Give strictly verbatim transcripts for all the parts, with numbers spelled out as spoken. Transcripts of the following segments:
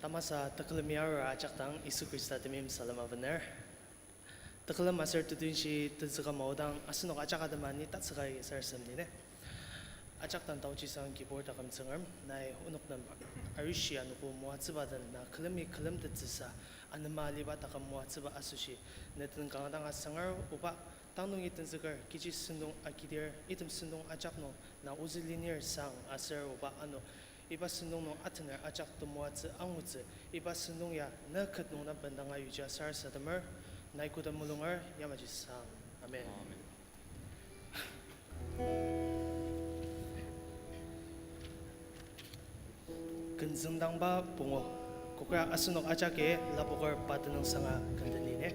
Tamasa tekülemi arur ajak dang Yisu Khrista temeim salem abener. Tekülem aser tutunshi tenzüka maodang asenok ajak atema ni tatsüka sarasadem line. Ajak dang taochi sang kibur taküm Tsüngrem, nai onok nem arishi anogo moatsüba den na külemi külemtettsüsa anema aliba taküm moatsüba asoshi ne den kanga dang asangar oba, tang nungi tenzüker kechi sentong agidir item sentong ajak nung na ozü linir sang aser oba ano iba sentong nung atener ajak temoatsü angutsü, iba sentong ya ne ket nung na bendanga yuja sarasademer, nai koda mulunger yamaji sang. Amen. Amen. Ken Züngdangba pungu, kokra asenok ajaki lapoker pa tenüngsanga ken den line.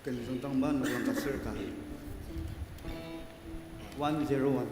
Ken Züngdangba noklang ka sür ka. One zero one.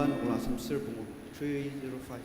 Noklang semser pungu, three zero five.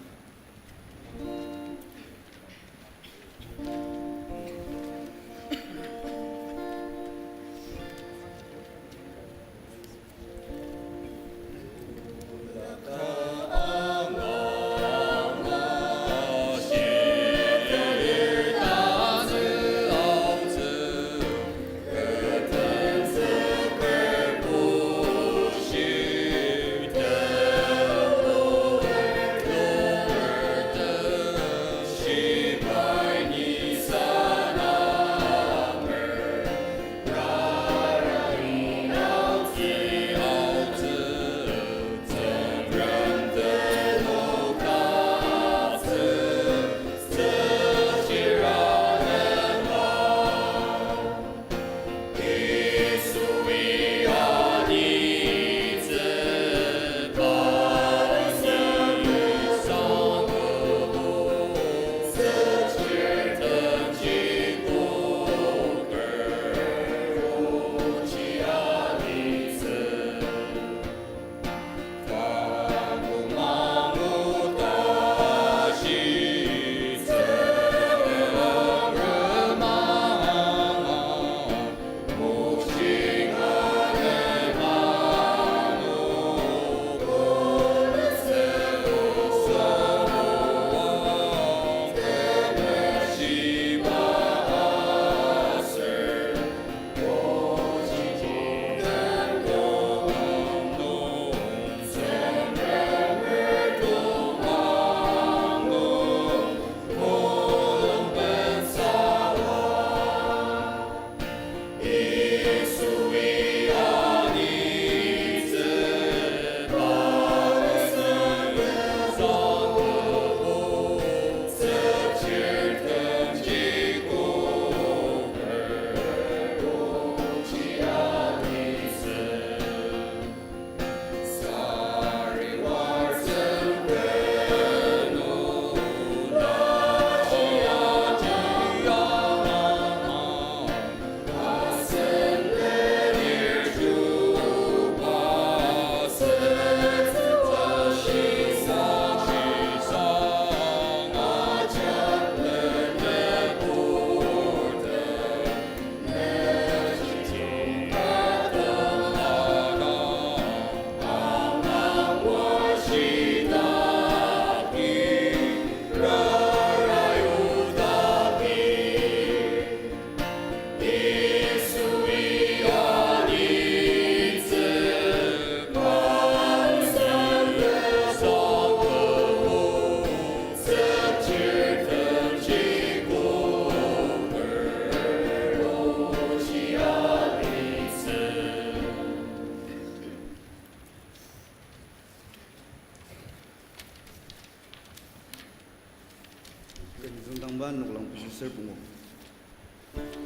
Kü züngdangba noklang pezü ser pungu.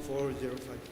Four zero five.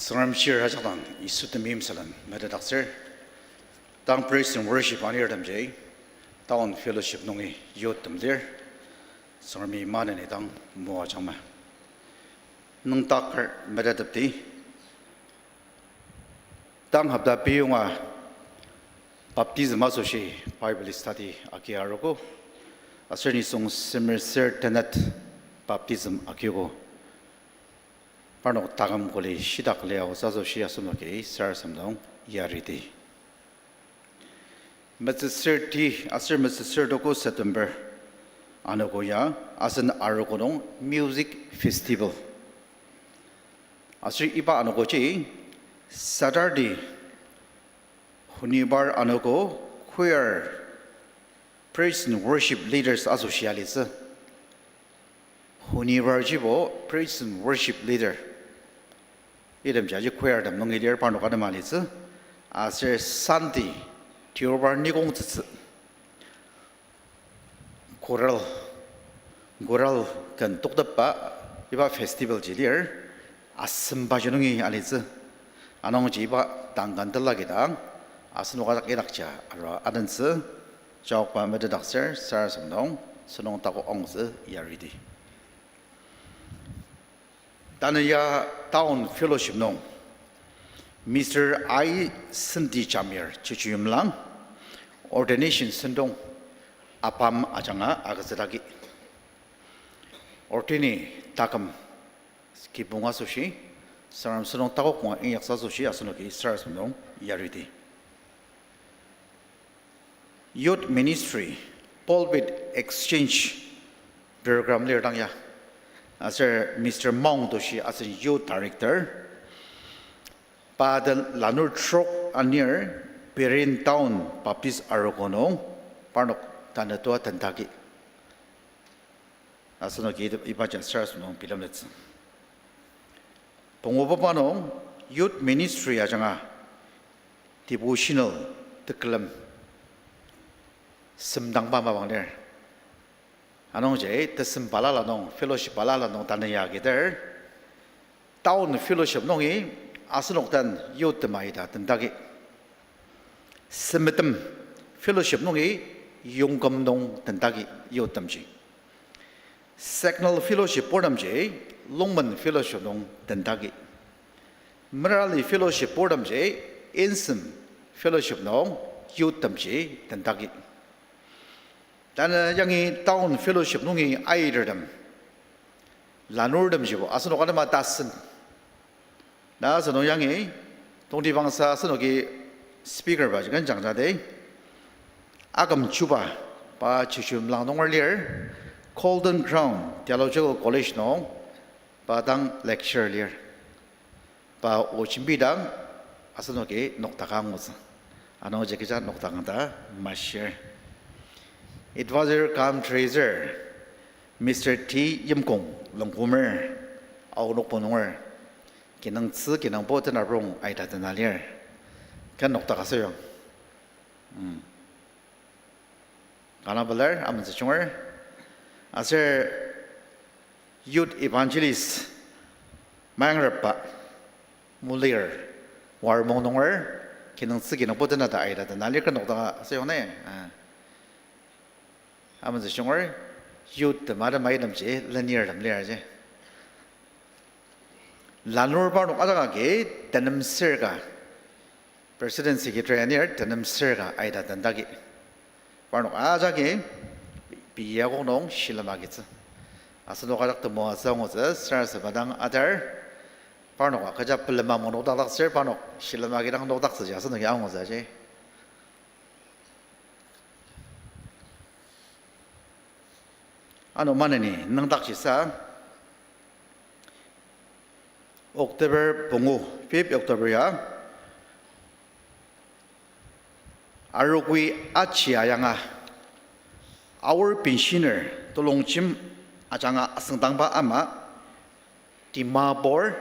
Tsüngrem shir ajak dang Yisu temeim salem metetdaktsür. Tang praise and worship anirtemji, Town Fellowship nungi youth tem lir. Tsüngremi maneni dang moajangma. Nüngdaker metetepdi. Tang hopta piyonga baptism asoshi Bible study agi arogo. Aser nisung semer ser tenet baptism agiogo. Parnok taküm kuli shitak liaotsü asoshi asenoki sarasadem nung yaridi. Metsüsürti aser metsüsür tuko September anogo ya asen arogo nung music festival. Aser iba anogoji Saturday, Honibar anogo choir, praise and worship leaders asoshi alitsü. Honibarjibo praise and worship leader itemji aji choir tem nungi lir, parnok atema alitsü. Aser Sunday, Deobar nikong tsütsü choral, choral ken toktepba iba festival ji lir, asembaji nungi alitsü. Anungji iba tangkan tela kidang asenok ajak idakja arua adentsü. Jaokba metetdaktsür sarasadem nung sentong takok angtsü yaridi. Tanü ya Town Fellowship nung Mister I Senti Jamir Chichiyimlang ordination sentong apam ajanga agütsüdaki. Ordainee taküm kibong asoshi, Tsüngrem sentong takok punga inyaktsü asoshi asenoki sarasadem nung yaridi. Youth Ministry, Pulpit Exchange Program lir dang ya. Aser Mister Maung Toshi asen Youth Director. Pa den lanur trok anir Biren Town Baptist Arogo nung parnok tanü tua tendaki. Asenoki ibaji sarasadem nung bilemletsü. Pungu papa nung Youth Ministry ajanga devotional tekülem semdangba mapang lir. Anungji tesem balala nung, fellowship balala nung tanü ya agiter, Town Fellowship nungi asenok den youth tema ita tendaki. Semetem Fellowship nungi Yongküm nung tendaki youth temji. Signal Fellowship purtemji Lungmen Fellowship nung tendaki. Merali Fellowship purtemji Insem Fellowship nung youth temji tendaki. Tanü yangi Town Fellowship nungi aitertem, lanurtemjibo asenok atema tasen. Na asenok yangi tongtibangsa asenoki speaker ba jikan jangjade. Aküm Chuba, pa Chichiyimlang nunger lir, Golden Crown Theological College nung pa dang lecturer lir. Pa o jembidang asenoki nokdaka angutsü. Anungji kecha nokdakang ta mashir. Advisor cum treasurer, Mister T Yimkong, Longkumer, Aonokpo nunger, kinungtsü kinungpo tenaprong aita tena lir. Ken nokdaka asüyong. Kanga pelar, amentsü junger. Aser Youth Evangelist Mayangrepba Mulir, Warmung nunger, kinungtsü kinungpo tena ta aita tena lir, ken nokdaka asüyong ne. Amentsü junger, youth tema ta maitemji lenirtem lir ji. Lanur parnok ajak agi tenem sür ka, President Secretary anir tenem sür ka aita tendaki. Parnok ajaki pei akok nung shilem agitsü. Asenok ajak temoatsü angutsü, sarasadem dang atar. Parnoka kecha pelema mung nokdakdaktsür, parnok shilem agi dang nokdaktsüji asenoki angutsü ji. Ano maneni nüngdakjisa October pungu, fifth October ya, arogoi achi ayanga, Aor pensioner telongjem ajanga asüngdangba ama, Dimapur,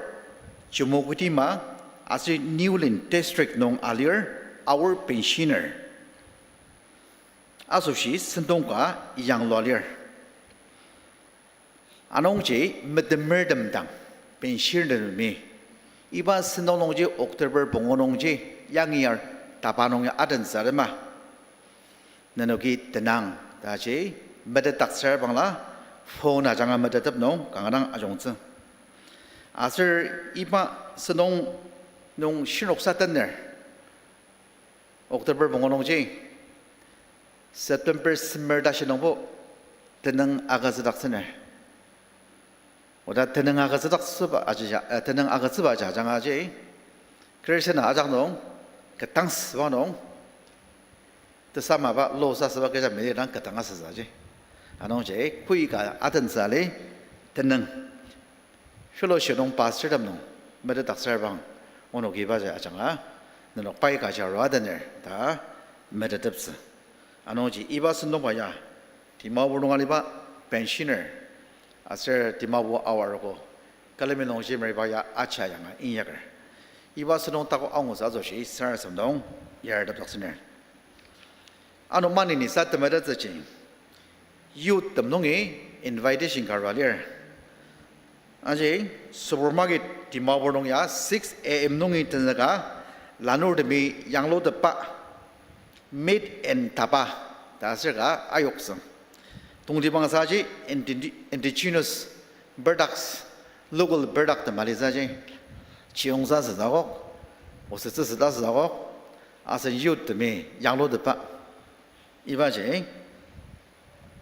Chumoukedima, aser Niulin District nung alir, Aor pensioner asoshi sentong ka yanglua lir. Anungji metemertem dang, pensionertemi Iba sentong nungji October pungu nungji yangi ar taba nung ya adentsü atema. Nenoki tenang ta aji metetdaktsür bangla phone ajanga metetep nung kanga dang ajungtsü. Aser iba sentong nung shinoksa tener October pungu nungji September semer tashi nungbo tenüng agütsüdaktsüner. Oda tenüng agütsüdaktsüba ajija, eh, tenüng agütsüba aja ajanga aji, Christian ajak nung ketdangsüba nung tesamaba losa süba kecha mili dang ketdang asütsü aji. Anungji koi ka adentsü ali tenüng fellowship nung pastortem nung metetdaktsür bang onoki ibaji ajanga nenok pai ka jarua adener ta meteteptsü. Anungji iba sentongba ya Dimapur nung aliba pensioner aser Dimapur Ao arogo külemi nungji meriba ya acha yanga inyaker. Iba sentong tako angutsü asoshi sarasadem nung yartepdaktsüner. Ano maneni sa temetettsüji youth tem nungi invitation ka arua lir. Aji supermarket Dimapur nung ya six a.m. nungi tenzüka lanurtemi yanglutepba, meat and taba ta aser ka ayoktsü. Tongtibangsaji indi-, indigenous products, local product tem alitsü aji. Chiyongsa sütakok, osütsü süta sütakok, asen youth temi yanglutepba. Ibaji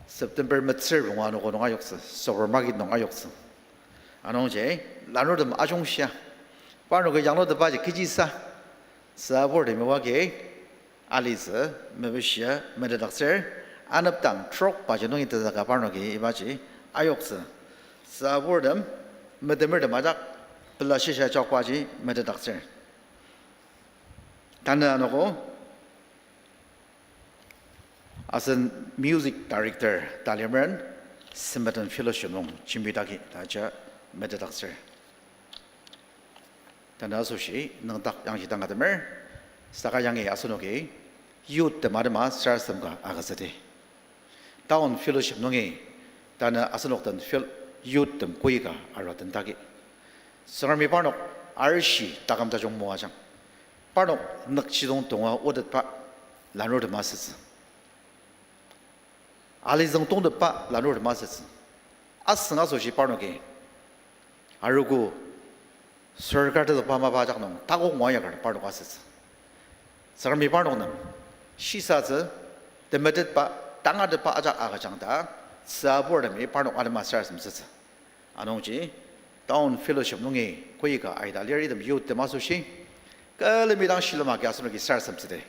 September metsür pungu anogo nung ayoktsü, supermarket nung ayoktsü. Anungji lanurtem ajungshia, parnoki yanglutepbaji kechisa, süaburtemi wagi alitsü, mepishia metetdaktsür, anepdang trok baji nungi tenzüka parnoki ibaji ayoktsü. Süaburtem, metemertem ajak, pela shisa chokbaji metetdaktsür. Tanü anogo asen music director Talimren Sempeten Fellowship nung jembidaki ta aja metetdaktsür. Tanü asoshi nüngdak yangji tangatemer, saka yangi asenoki youth tem atema sarasadem ka agütsüdi. Town Fellowship nungi tanü asenok den fel-, youth tem koika arua tendaki. Tsüngremi parnok arishi taküm tajung moajang. Parnok nükjidong tonga otetba lanurtem asütsü. Alizüng tongtepba lanurtem asütsü. Asüng asoshi parnoki arogo sorkar tezükba mapa ajak nung takok ngua yakar parnok asütsü. Tsüngremi parnok nem shisatsü, temetetba, tangatetba ajak agüjang ta, süaburtemi parnok atema sarasadem sütsü. Anungji Town Fellowship nungi koika aida lir item youth tem asoshi, külemi dang shilem agi asenoki sarasadem südi.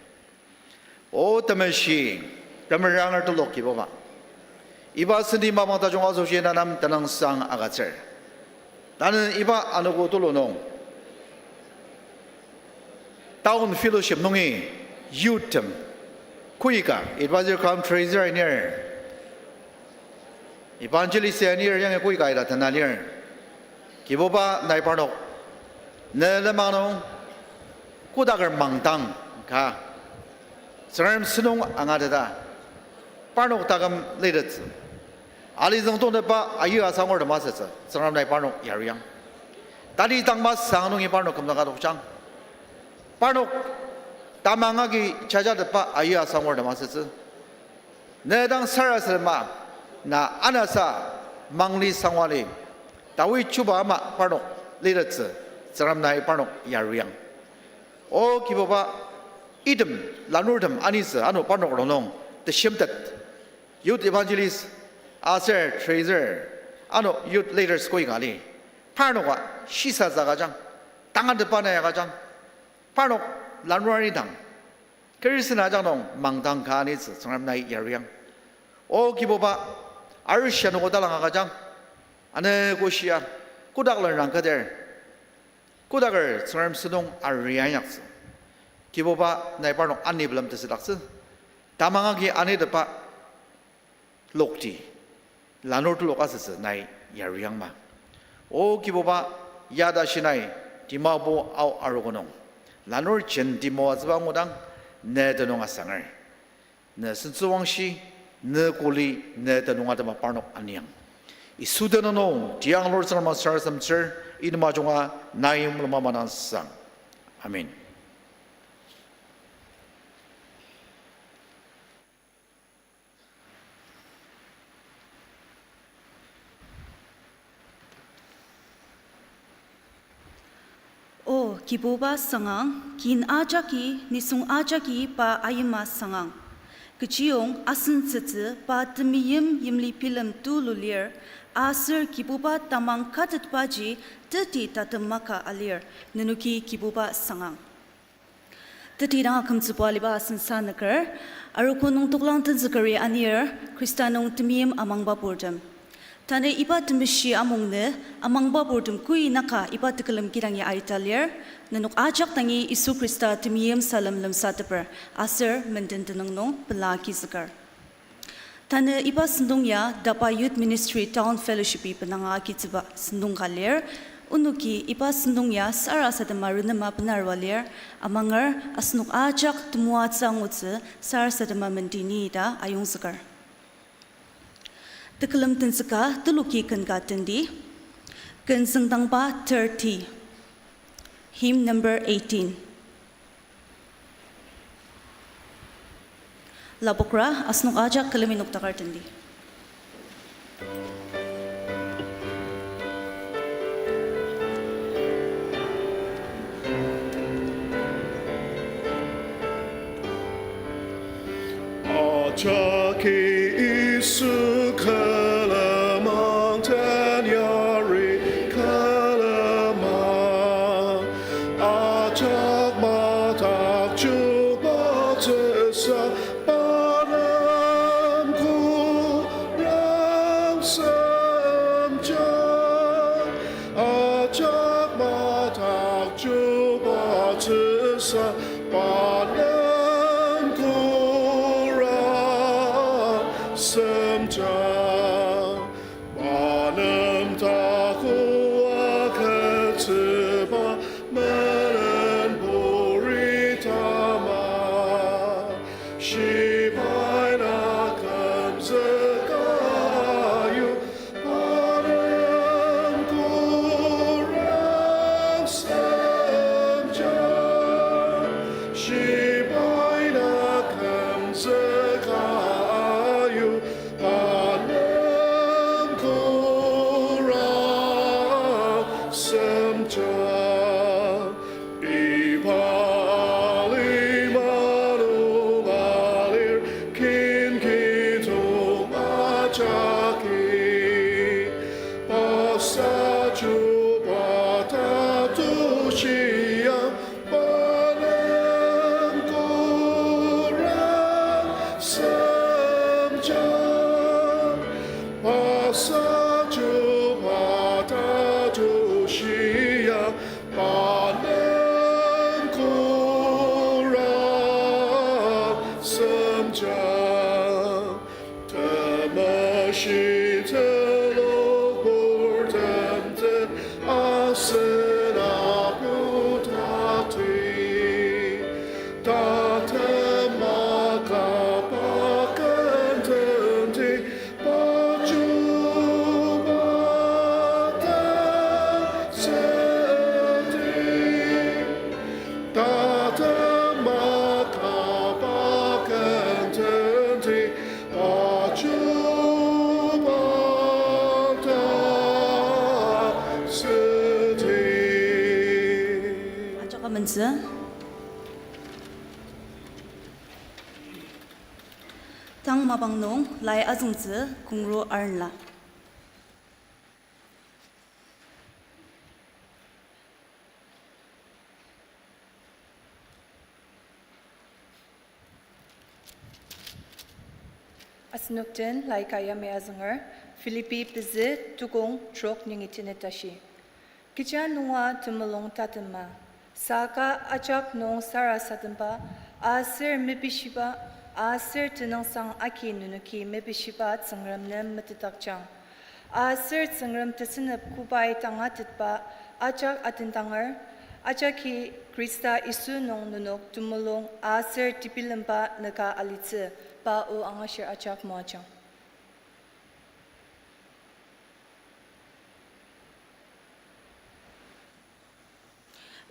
O temeshi, temeranger telok Kibuba, iba senti mapang tajung asoshi na nem tenüngsang agütsür. Tanü iba anogo tulu nung Town Fellowship nungi youth tem koika advisor cum treasurer anir, evangelist anir yangi koika ita tena lir. Kibuba, nai parnok ne lenmang nung kodaker mangdang ka Tsüngrem sentong angateta parnok taküm litettsü. Alizüng tongtepba ayu asangurtem asütsü, Tsüngrem nai parnok yariang. Tali tangma sang nungi parnok kümdang adokjang. Parnok tamang agi jajatepba ayu asangurtem asütsü. Ne dang sarasadema, na anasa mangli sangwali tawi chuba ama parnok litettsü, Tsüngrem nai parnok yariang. O Kibuba, item lanurtem anitsü ano parnok rongnung teshimtet, youth evangelist aser treasurer, ano youth leaders koika li, parnoka shisatsü agüjang, tangatetba nai agüjang, parnok lanur anidang Christian ajak nung mangdang ka anitsü Tsüngrem nai yariang. O Kibuba, arishi anogo talang agüjang, ane koshia, kodak len rangketer, kodaker Tsüngrem sentong aria inyaktsü. Kibuba, nai parnok ani bilemtetsü daktsü, tamang agi anitepba lokti, lanur telok asütsü nai yariangma. O Kibuba, ya tashi nai Dimapur Ao arogo nung lanur jenti moatsüba ngudang ne tenüng asanger. Ne sentsüwangshi, ne kuli, ne tenüng atema parnok aniang. Yisu tenüng nung tianglur Tsüngrem sarasademtsür, item ajunga nai mulung ama dang sang. Amen. O Kibuba sangang, kin ajaki, nisung ajaki pa ayima sangang. Kechiyong asen tsütsü pa temeim yimli bilem tulu lir, aser Kibuba tamang katetbaji teti tatem maka alir, nenoki Kibuba sangang. Teti dang akümtsüba aliba asen sanüker, arogo nung toklang tenzükeri anir, Khrista nung temeim amangba purtem. Tanü iba temeshi amungnü, amangba purtem kui naka iba tekülem kidangi aita lir, nenok ajak dangi Yisu Khrista temeim salem lemsateper, aser menden tenüng nung pela agizüker. Tanü iba sentong ya DABA Youth Ministry Town Fellowship-i benanga agitsüba sentong ka lir. Onoki iba sentong ya sarasadema renema benarua lir, amanger asenok ajak temoatsü angutsü sarasadema mendeni ta ayongzüker. Tekülem tenzüka teloki ken ka tendi. Ken tsüngdangba thirty. Hymn number eighteen. Lapokra asenok ajak külemi noktakar tendi. Ajaki Yisu külemang, tenyari külemang. Ajak madak chubatsüsa pa nem kurang semjang. Ajak madak chubatsüsa pa nem kurang semjang. Pa nem takoa ketsüba melen puri tama. Shibai na kümzüka yu pa nem kurang semjang. Shibai na kümzüka yu pa nem kurang semjang. Iba lima nung alir kin kidong ajaki. Pasa chuba ta tushia pa nem kurang semjang. Pasa chuba ta tushia pa nem kurang semjang. Temeshi telok purtem den asen apu tati. Tatem maka pa ken tenti pa chuba ta senti. Tatem maka pa ken tenti pa chuba ta senti. Ajak amentsü. Tang mapang nung lai azüngtsü kongru arnla. Asenok den laika yamai azünger, Philippi pezü tukong trok nungi tenet tashi. Kecha nunga temulung tatema, saka ajak nung sarasademba, aser mepishiba, aser tenüngsang agi nenoki mepishiba Tsüngrem nem metetdakjang. Aser Tsüngrem tesünep kobai tangatetba ajak atendanger, ajaki Khrista Yisu nung nenok temulung aser tebilemba nüka alitsü, pa o angashir ajak moajang.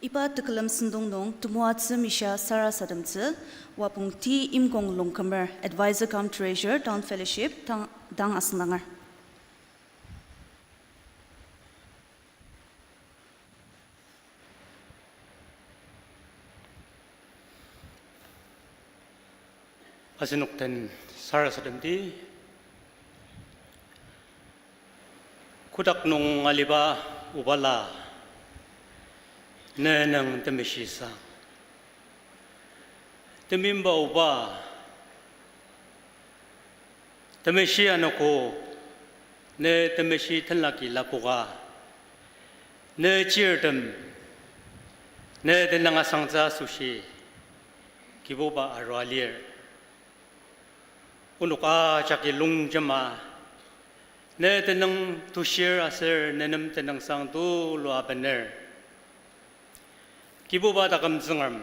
Iba tekülem sentong nung temoatsü mishia sarasademtsü, Wapong T. Imkong Longkumer, Advisor cum Treasurer, Town Fellowship, tang, dang asüngdanger. Asenok den sarasademdi. Kotak nung aliba Obala, ne nüng temeshisa. Temeimba Oba, temeshi anogo, ne temeshi tenlaki lapoka, ne chirtem, ne tenüng asangtsü asoshi, Kibuba arua lir. Onok ajaki longjema, ne tenüng tushir aser ne nem tenüngsang tulua bener. Kibuba taküm Tsüngrem,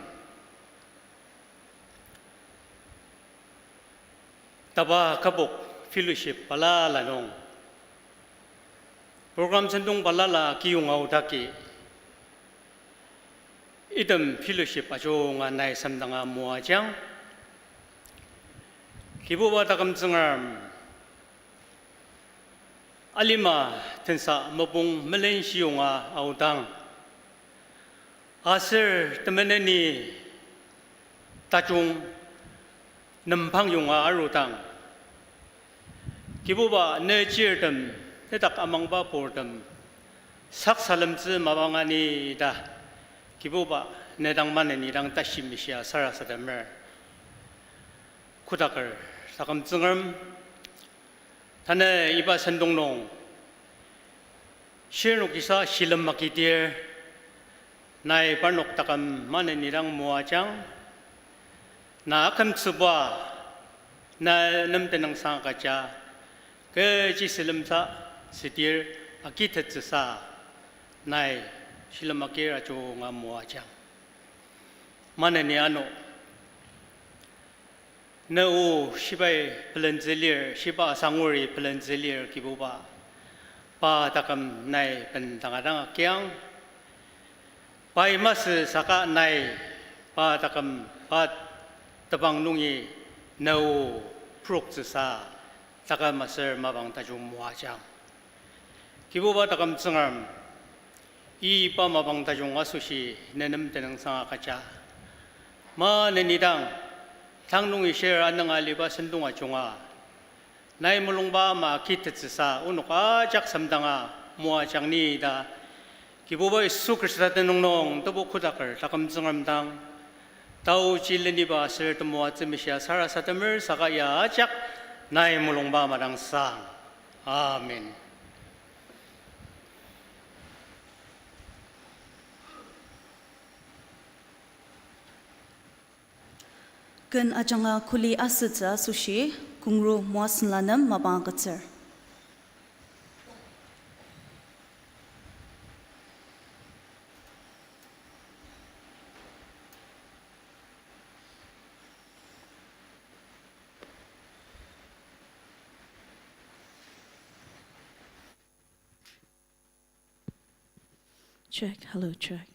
taba kübok fellowship balala nung, program sentong balala kiyonga aodaki, item fellowship ajunga nai semdanga moajang. Kibuba taküm Tsüngrem, alima tensa mopung melenshiyonga aodang, aser temeneni tajung nempangyonga arudang, Kibuba ne chirtem, nedak amangba purtem, saksalemtsü mapang ani ta, Kibuba ne dang maneni dang tashi mishia sarasademer. Kotaker taküm Tsüngrem, tanü iba sentong nung, shirnokisa shilem akidir, nai parnok taküm maneni dang moajang, na akümtsüba, na nem tenüngsang agüja, kechi sülemsa südir akitettsüsa, nai shilem akir ajunga moajang. Maneni ano, ne o shibai pelentsü lir, shiba asanguri pelentsü lir Kibuba, pa taküm nai bendanga dang agiang. Pai masü saka nai pa taküm pa tebang nungi ne o proktsüsa taküm aser mapang tajung moajang. Kibuba taküm Tsüngrem, iba mapang tajung asoshi ne nem tenüngsang agüja, maneni dang, tang nungi shir anünga aliba sentong ajunga, nai mulungba ama akitettsüsa onok ajak semdanga moajang ni ta, Kibuba Yisu Khrista tenüng nung tebu kotaker taküm Tsüngrem dang, taoji leniba aser temoatsü mishia sarasademer saka ya ajak nai mulungba ama dang sang. Amen. Ken ajanga kuli asütsü asoshi, kongru Moasenla nem mapang agütsür. Check, hello, check.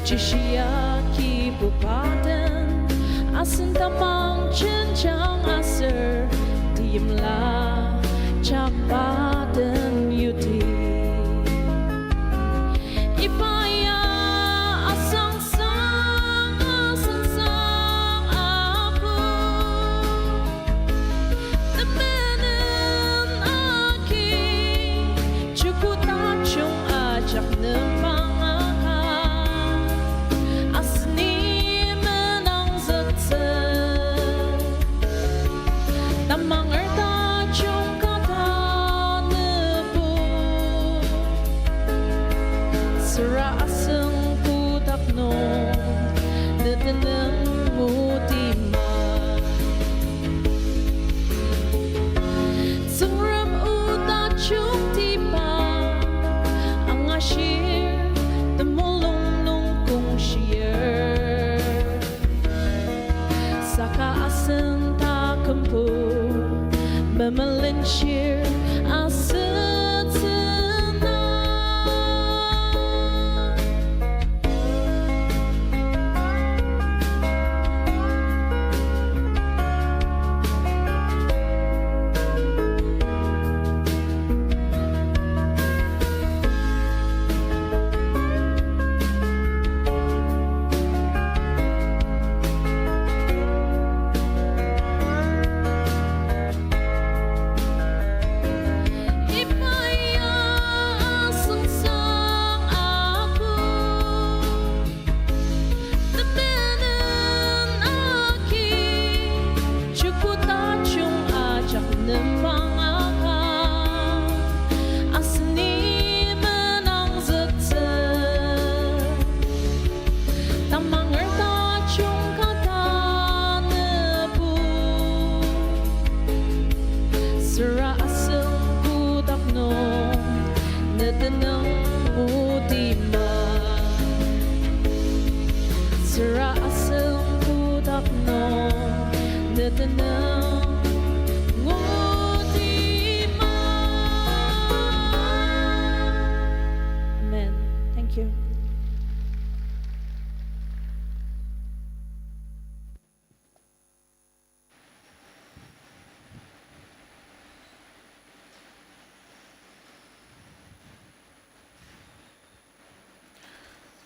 Chishia kibuba den, asen tamang jenjang aser, timla jakba den yudi. Iba ya asangsang, asangsang apu. Temenen agi, chukuta chung ajak nembang aka, aseni menangzüktsü. Tamanger tajung kata nübu, süra asüng pudak nung, ne tenüng mutima. Tsüngrem o tajungtiba angashir, temulung nung kongshir. Saka asen takümbo memelenshir asütsüna. Iba ya asangsang apu. Temenen agi, chukuta chung ajak nembang aka, aseni menangzüktsü. Tamanger tajung kata nübu, süra asüng pudak nung, ne tenüng mutima. Süra asüng pudak nung, ne tenüng mutima. Amen. Thank you.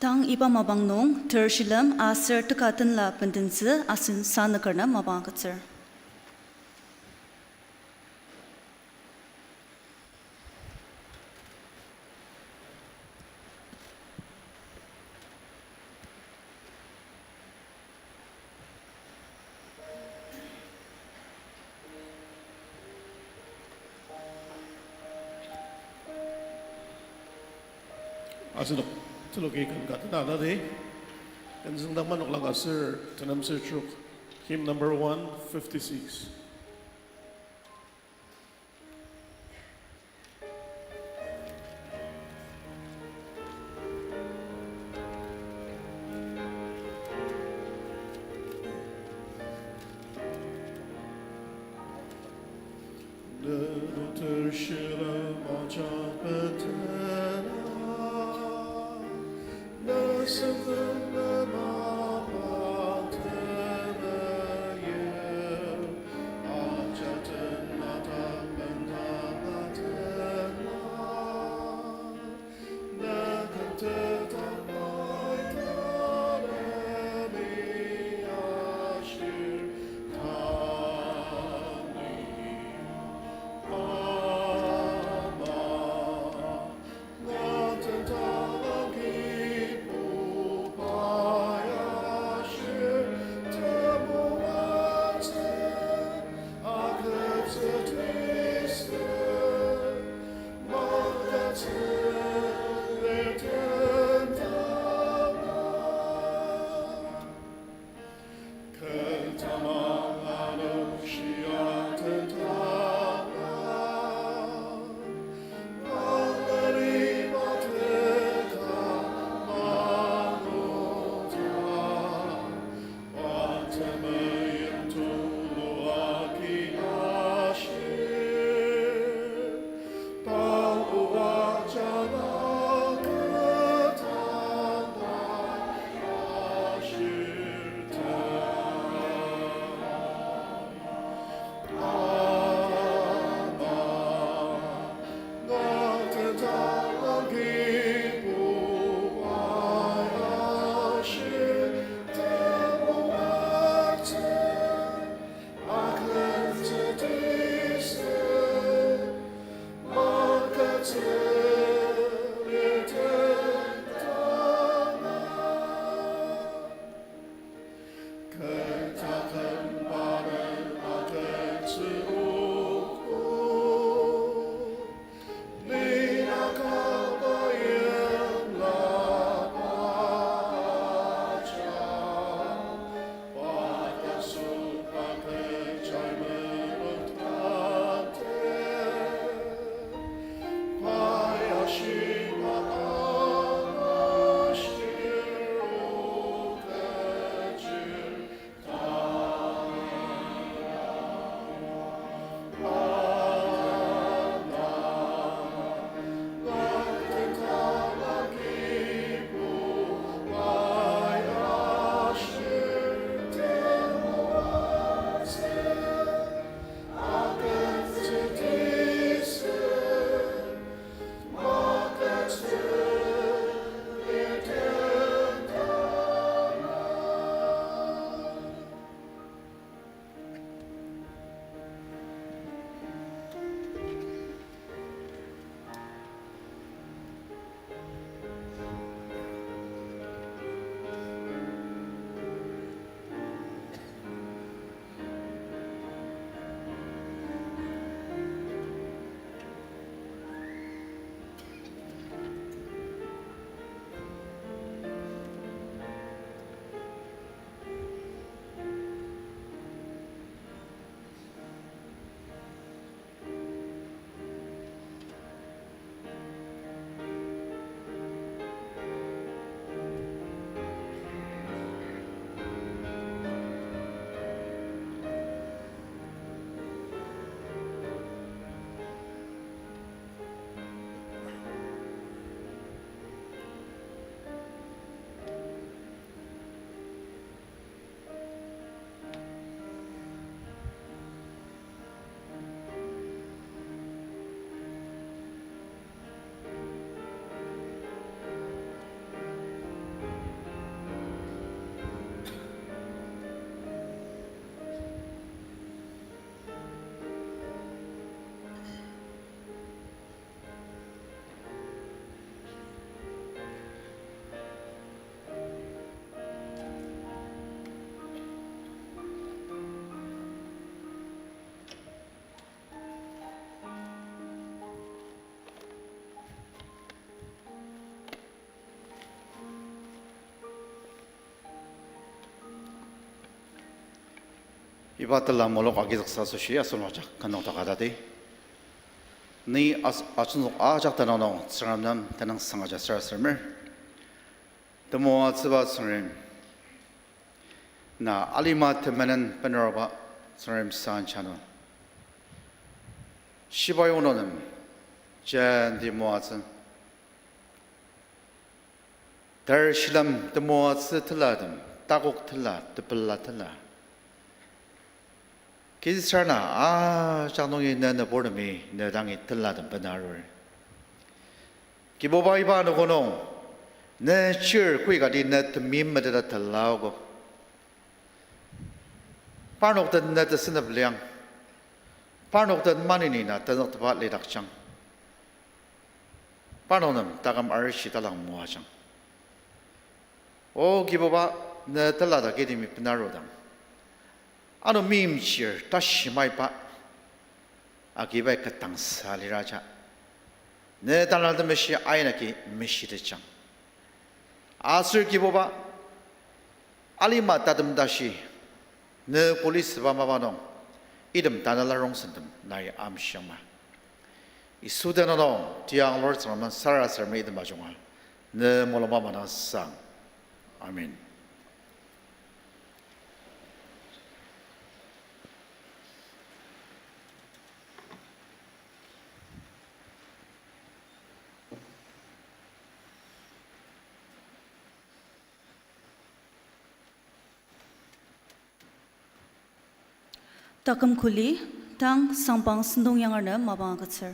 Tang iba mapang nung ter shilem aser teka tenla bendentsü asen sanüker nem mapang agütsür. Asenok, tuluki ken ka tena aladi. Ken züngdang manok laka aser tenem ser trok. Hymn number one fifty-six. Iba tela mulok agizüksa asoshi asenok ajak kü nokdaka tati. Ni as-, asenok ajak tenüng nung Tsüngrem nem tenüngsang agüja sarasademer. Temoatsüba Tsüngrem, na alima temenen benaruba Tsüngrem sanjano. Shibai onok nem jenti moatsü. Ter shilem temoatsü telatem, takok tela, tepela tela, kisarena ajak nungi ne nüburtemi ne dangi telatem bena arur. Kibuba, iba anogo nung ne chir kui kati ne temeim meteta telaogo. Parnok den ne tesünep liang. Parnok den maneni na tenzüktepa lidakjang. Parnok nem taküm arishi talang moajang. O Kibuba, ne tela ta kitimi benarudang, ano meimchir tashi maiba agibai ketdangsa liraja, ne Tanela Temeshi ain agi meshitetjang. Aser Kibuba, alima tatem tashi ne kuli süba mapa nung, item tanela rongsentem nai amshiangma. Yisu tenüng nung tiang Lord Tsüngrem sarasadema item ajunga ne mulungba manasang. Amen. Taküm kuli, tang sangpang sentong yanger nem mapang agütsür.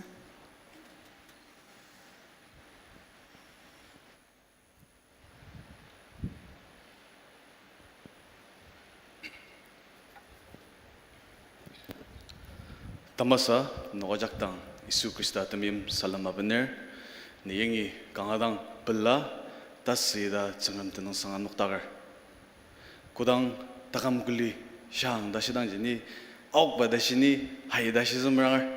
Tamasa, nok ajak dang Yisu Khrista temeim salem abener. Ni yangi kanga dang pela, tasü ita Tsüngrem tenüngsanga noktaker. Kodang taküm kuli shang tashi dangji ni, aokba tashi ni, hai tashi zümerangar.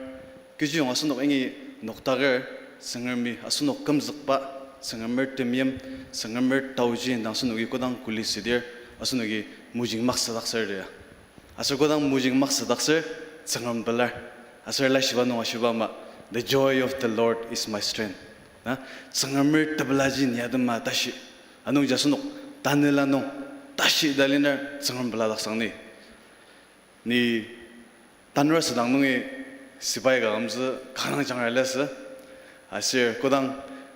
Kechiyong asenok yangi noktaker, Tsüngremi asenok kümzükba, Tsüngremer temeim, Tsüngremer taoji indang asenoki kodang kuli südir, asenoki mojing maksadaktsür ya. Aser kodang mojing maksadaktsür, Tsüngrem pelar. Aser laishiba nung ashiba ama, "The joy of the Lord is my strength." Na, Tsüngremer tepelaji ni atema tashi. Anungji asenok tanela nung tashi taliner Tsüngrem peladaktsüang ni. Ni tanur asüdang nungi sipai ka amtsü kanga jangra liasü. Aser kodang,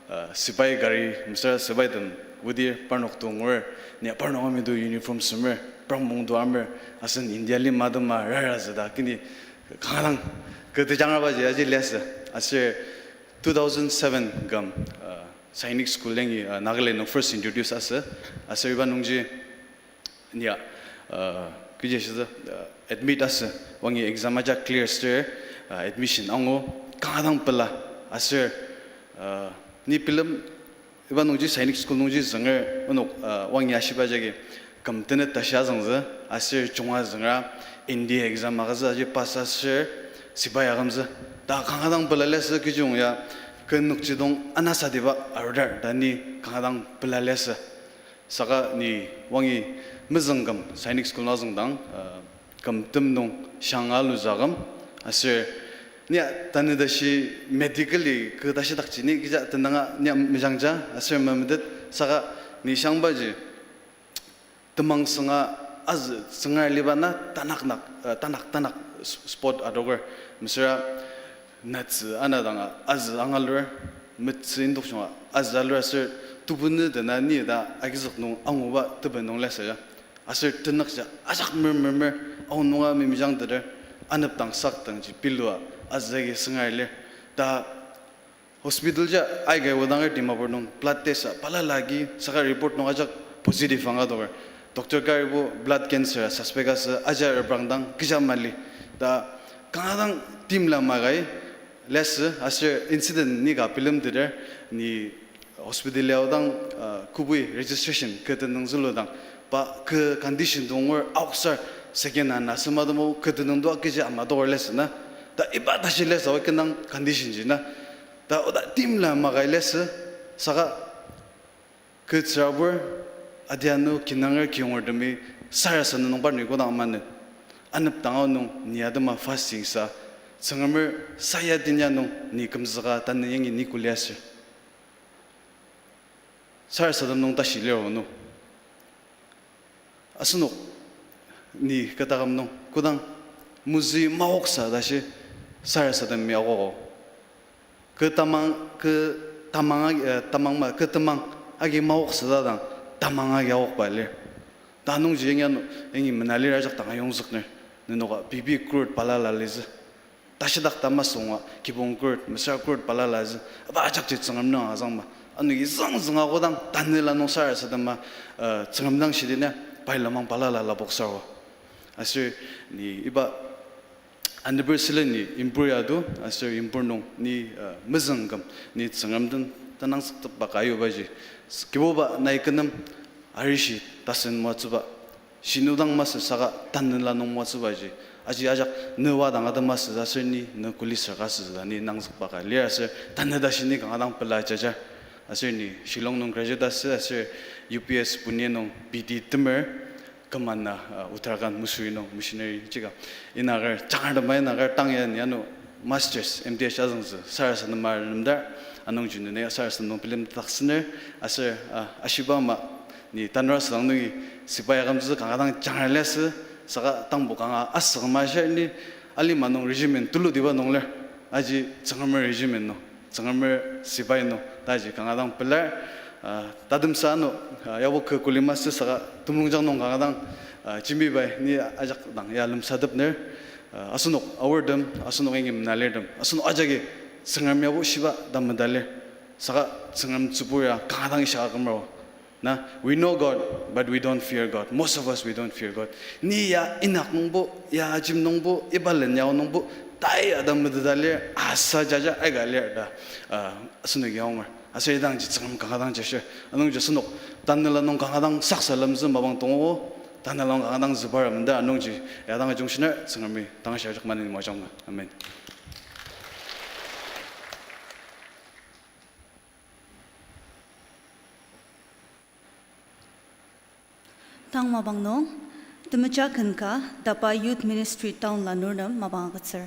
uh, sipai gari mesüra sipaitem odi parnok to ngur, ni parnok ami to uniform semer, prangmong to amer, asen India lima atema rara züda kini kanga dang kü tejangrabaji aji liasü. Aser two thousand seven küm, uh, Sainik School yangi, uh, Nagaland nung first introduce asü. Aser iba nungji nia, uh, kechi ashitsü, uh, admit asü, wangi exam ajak clear sür, uh, admission angu, kanga dang pela, aser, uh, ni bilem, iba nungji Sainik School nungji zünger, onok, uh, wangi ashiba jagi, küm tenet tashi azüngtsü, aser junga züngra, N D A exam agütsü aji pass asür, sipai akümtsü. Ta kanga dang pela liasü kechiyong ya, kü nokjidong anasatiba arudar, ta ni kanga dang pela liasü. Saka ni wangi mezüng küm Sainik School nung azüngdang, uh, küm tem nung shanga luzaküm, aser nia tanü tashi medically kü tashidakji ni kecha tenanga nia mejangja, aser memetet saka ni shangbaji temang sünga azü sünga liba na tanaknak, uh, tanak tanak s-, spot adoker mesüra natsü ana danga azü angalur, metsü indokjunga azü alur aser tebunü dena ni ta agizük nung anguba teben nung liasü ya. Aser tenükja ajak mer mer mer, aonunga memejangteter, anepdang sakdangji pilua azü agi sünga lir. Ta hospital ja aigai odanger Dimapur nung blood test a balala agi saka report nung ajak positive anga adoker. Doctor karibo blood cancer a suspect asü aja reprangdang kecha mali. Ta kanga dang timla makai liasü aser incident ni ka bilemteter ni hospital ya odang, uh, kübui registration kü tenüng züludang pa kü condition to ngur aoksar second hand asema tomo kü tenüng to kecha ama adoker liasü na. Ta iba tashi liasü awa kenang condition ji na. Ta oda timla makai liasü saka kü tsürabur adianu kinanger kiyongertemi sarasadem nung parnok kodang manü. Anepdang ao nung ni atema fasting sa, Tsüngremer saya tinya nung ni kümzüka tanü yangi ni kuliasür. Sarasadem nung tashi lir onu. Asenok ni kü taküm nung kodang mozü maoksa tashi sarasademi akogo. Kü tamang, kü tamang agi, eh, tamang ma, kü temang agi maoksa ta dang tamang agi aokba lir. Ta nungji yangi ano, yangi mena lir ajak dang ayongzükner. Nenoka pei pei kurt balala litsü. Tashidak ta masü ngua, kibong kurt, mesüra kurt balala litsü. Aba ajakji Tsüngrem nung azangma. Anoki zangzanga kodang tanela nung sarasadema, eh, Tsüngrem dang shidina, pai lenmang balala lapok sarua. Aser ni iba anniversary ni impur ya do, aser impur nung ni, eh, mezüngküm, ni Tsüngrem den tenangzüktepba ka ayubaji. Kibuba nai kü nem arishi tasen moatsüba. Shinudang masü saka tanela nung moatsübaji. Aji ajak ne wadang ata masü aser ni ne kuli sür ka süzüla ni nangzükba ka lir aser tanü tashi ni kanga dang pela jajar. Aser ni Shillong nung graduate asü aser U P S Pune nung B D temer kümana, uh, Uttarakhand Mussoorie nung missionary jika. Inaker jangar tema inaker tang ya ni ano masters, M Th azüngtsü sarasadema renemdar, anungji nene sarasadem nung bilemdaktsüner, aser, uh, ashiba ama ni tanur asüdang nungi sibai akümtsü kanga dang jangar liasü, saka tangbo kanga asüngma shia ni alima nung regiment tulutiba nung lir, aji Tsüngremer regiment nung. Tsüngremer sibai nung, taji kanga dang pelar, ah, tatemsa ano, ah, yabo kü kuli masü saka temulungjang nung kanga dang, ah, jembibai ni ajak dang ya lemsatepner, ah, asenok aortem, asenok yangi mena lirtem, asenok ajaki Tsüngrem yabo shiba ta medalir, saka Tsüngrem tsübur ya kanga dang ishia akümro. Na, we know God, but we don't fear God. Most of us, we don't fear God. Ni ya inak nungbo, ya ajim nungbo, iba len yao nungbo, tai adam meteta lir, asa jaja aika lir ta, ah, asenoki aonger. Aser idangji Tsüngrem kanga dang jashir. Anungji asenok tanela nung kanga dang saksa lemtsü mapang tongo, tanela nung kanga dang zübar menda anungji ya dang ajungshiner Tsüngremi tang shia jak mani moajang. Amen. Tang mapang nung, temeja ken ka, DABA Youth Ministry Town lanurtem mapang agütsür.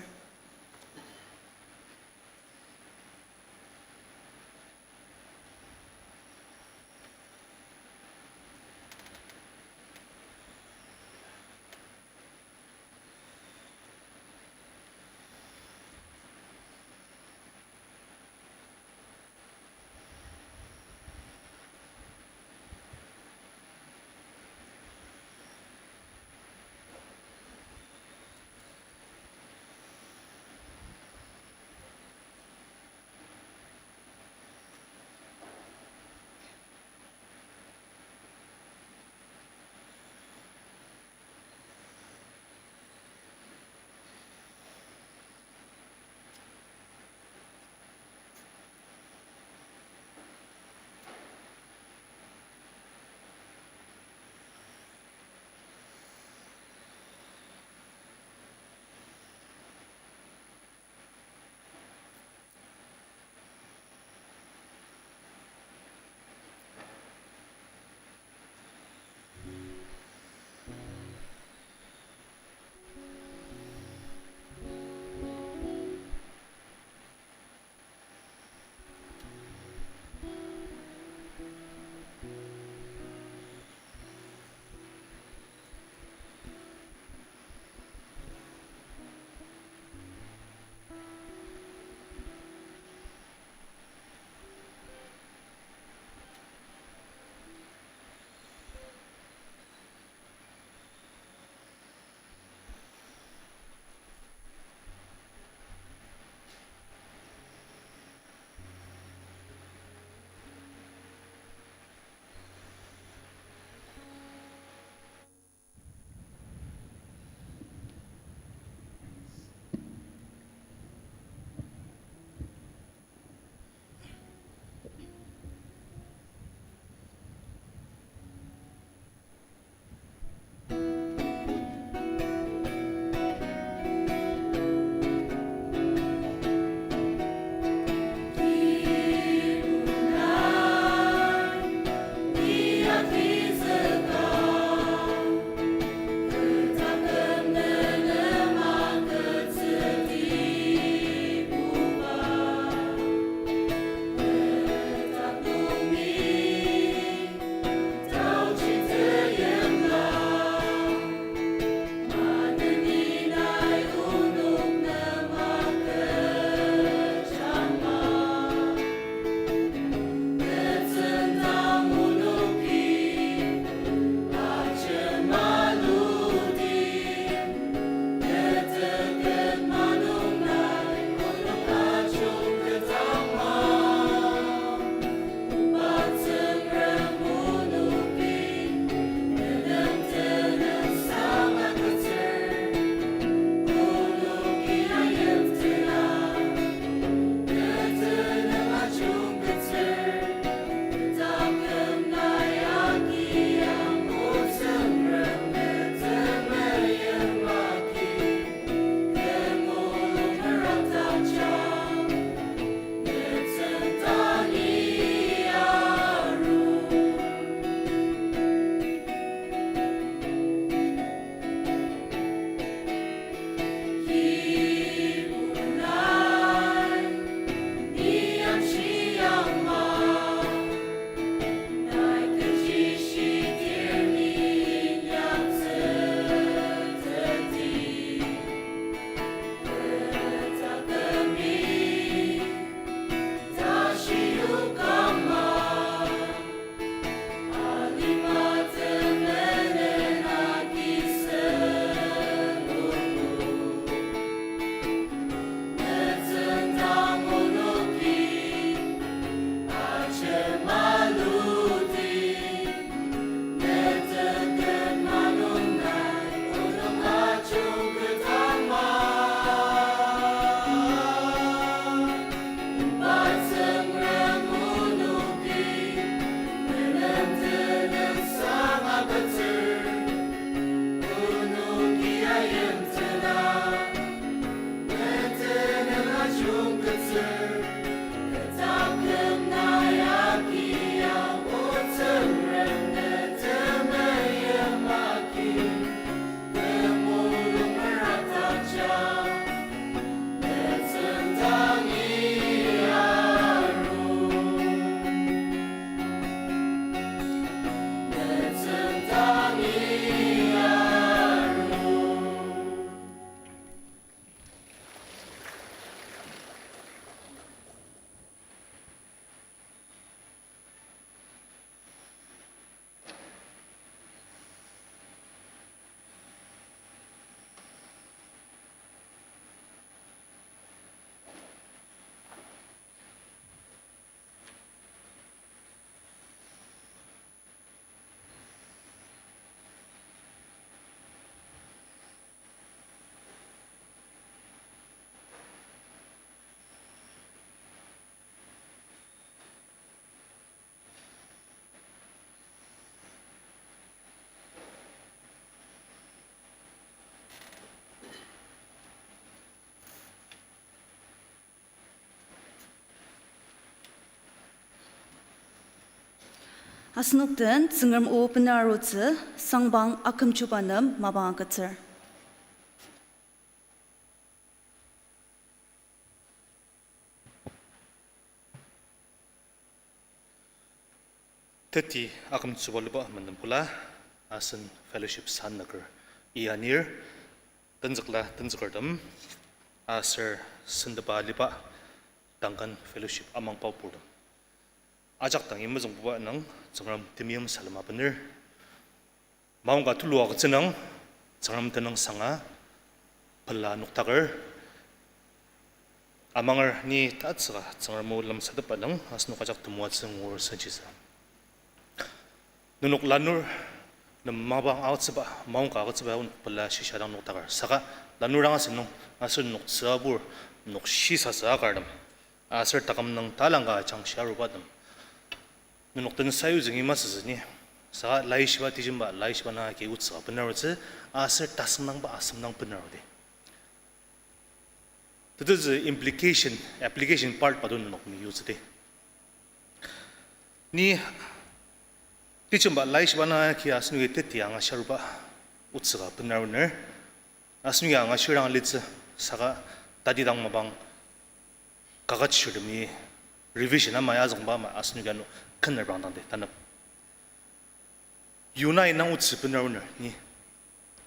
Asenok den Tsüngrem o benarutsü, sangbang akümchuba nem mapang agütsür. Teti akümtsüba liba menden pula, asen fellowship sanüker iyanir, tenzükla tenzükertem, aser sentepa liba Duncan fellowship amangba purtem. Ajak dangi mezüngbuba nung Tsüngrem temeim salem abener. Maongka tulu agütsü nung, Tsüngrem tenüng sanga pela noktaker. Amanger ni tatsüka Tsüngrem o lemsatepba nung asenok ajak temoatsü ngur senjisü. Nenok lanur nem mapang agütsüba, maongka agütsüba onok pela shisha dang noktaker. Saka lanur dang asünung, aser nenok tsüabur, nenok shisasü akartem, aser taküm nung talangka ajangshi arubatem, nenok den sayutsü ngi masütsü ni. Saka laishiba tejemba, laishiba nung agi otsüka benarutsü, aser tasüngdangba asem dang benarudi. Tetezü implication, application part ba to nenok meyutsüdi. Ni tejemba laishiba nung agi asenoki teti angashiaruba otsüka benaruner. Asenoki angashirang litsü saka tatidang mapang kaketshirtemi revision ama ya azüngba ama asenoki ano kener bang dangdi tanep. Yonai nung otsü benaruner ni.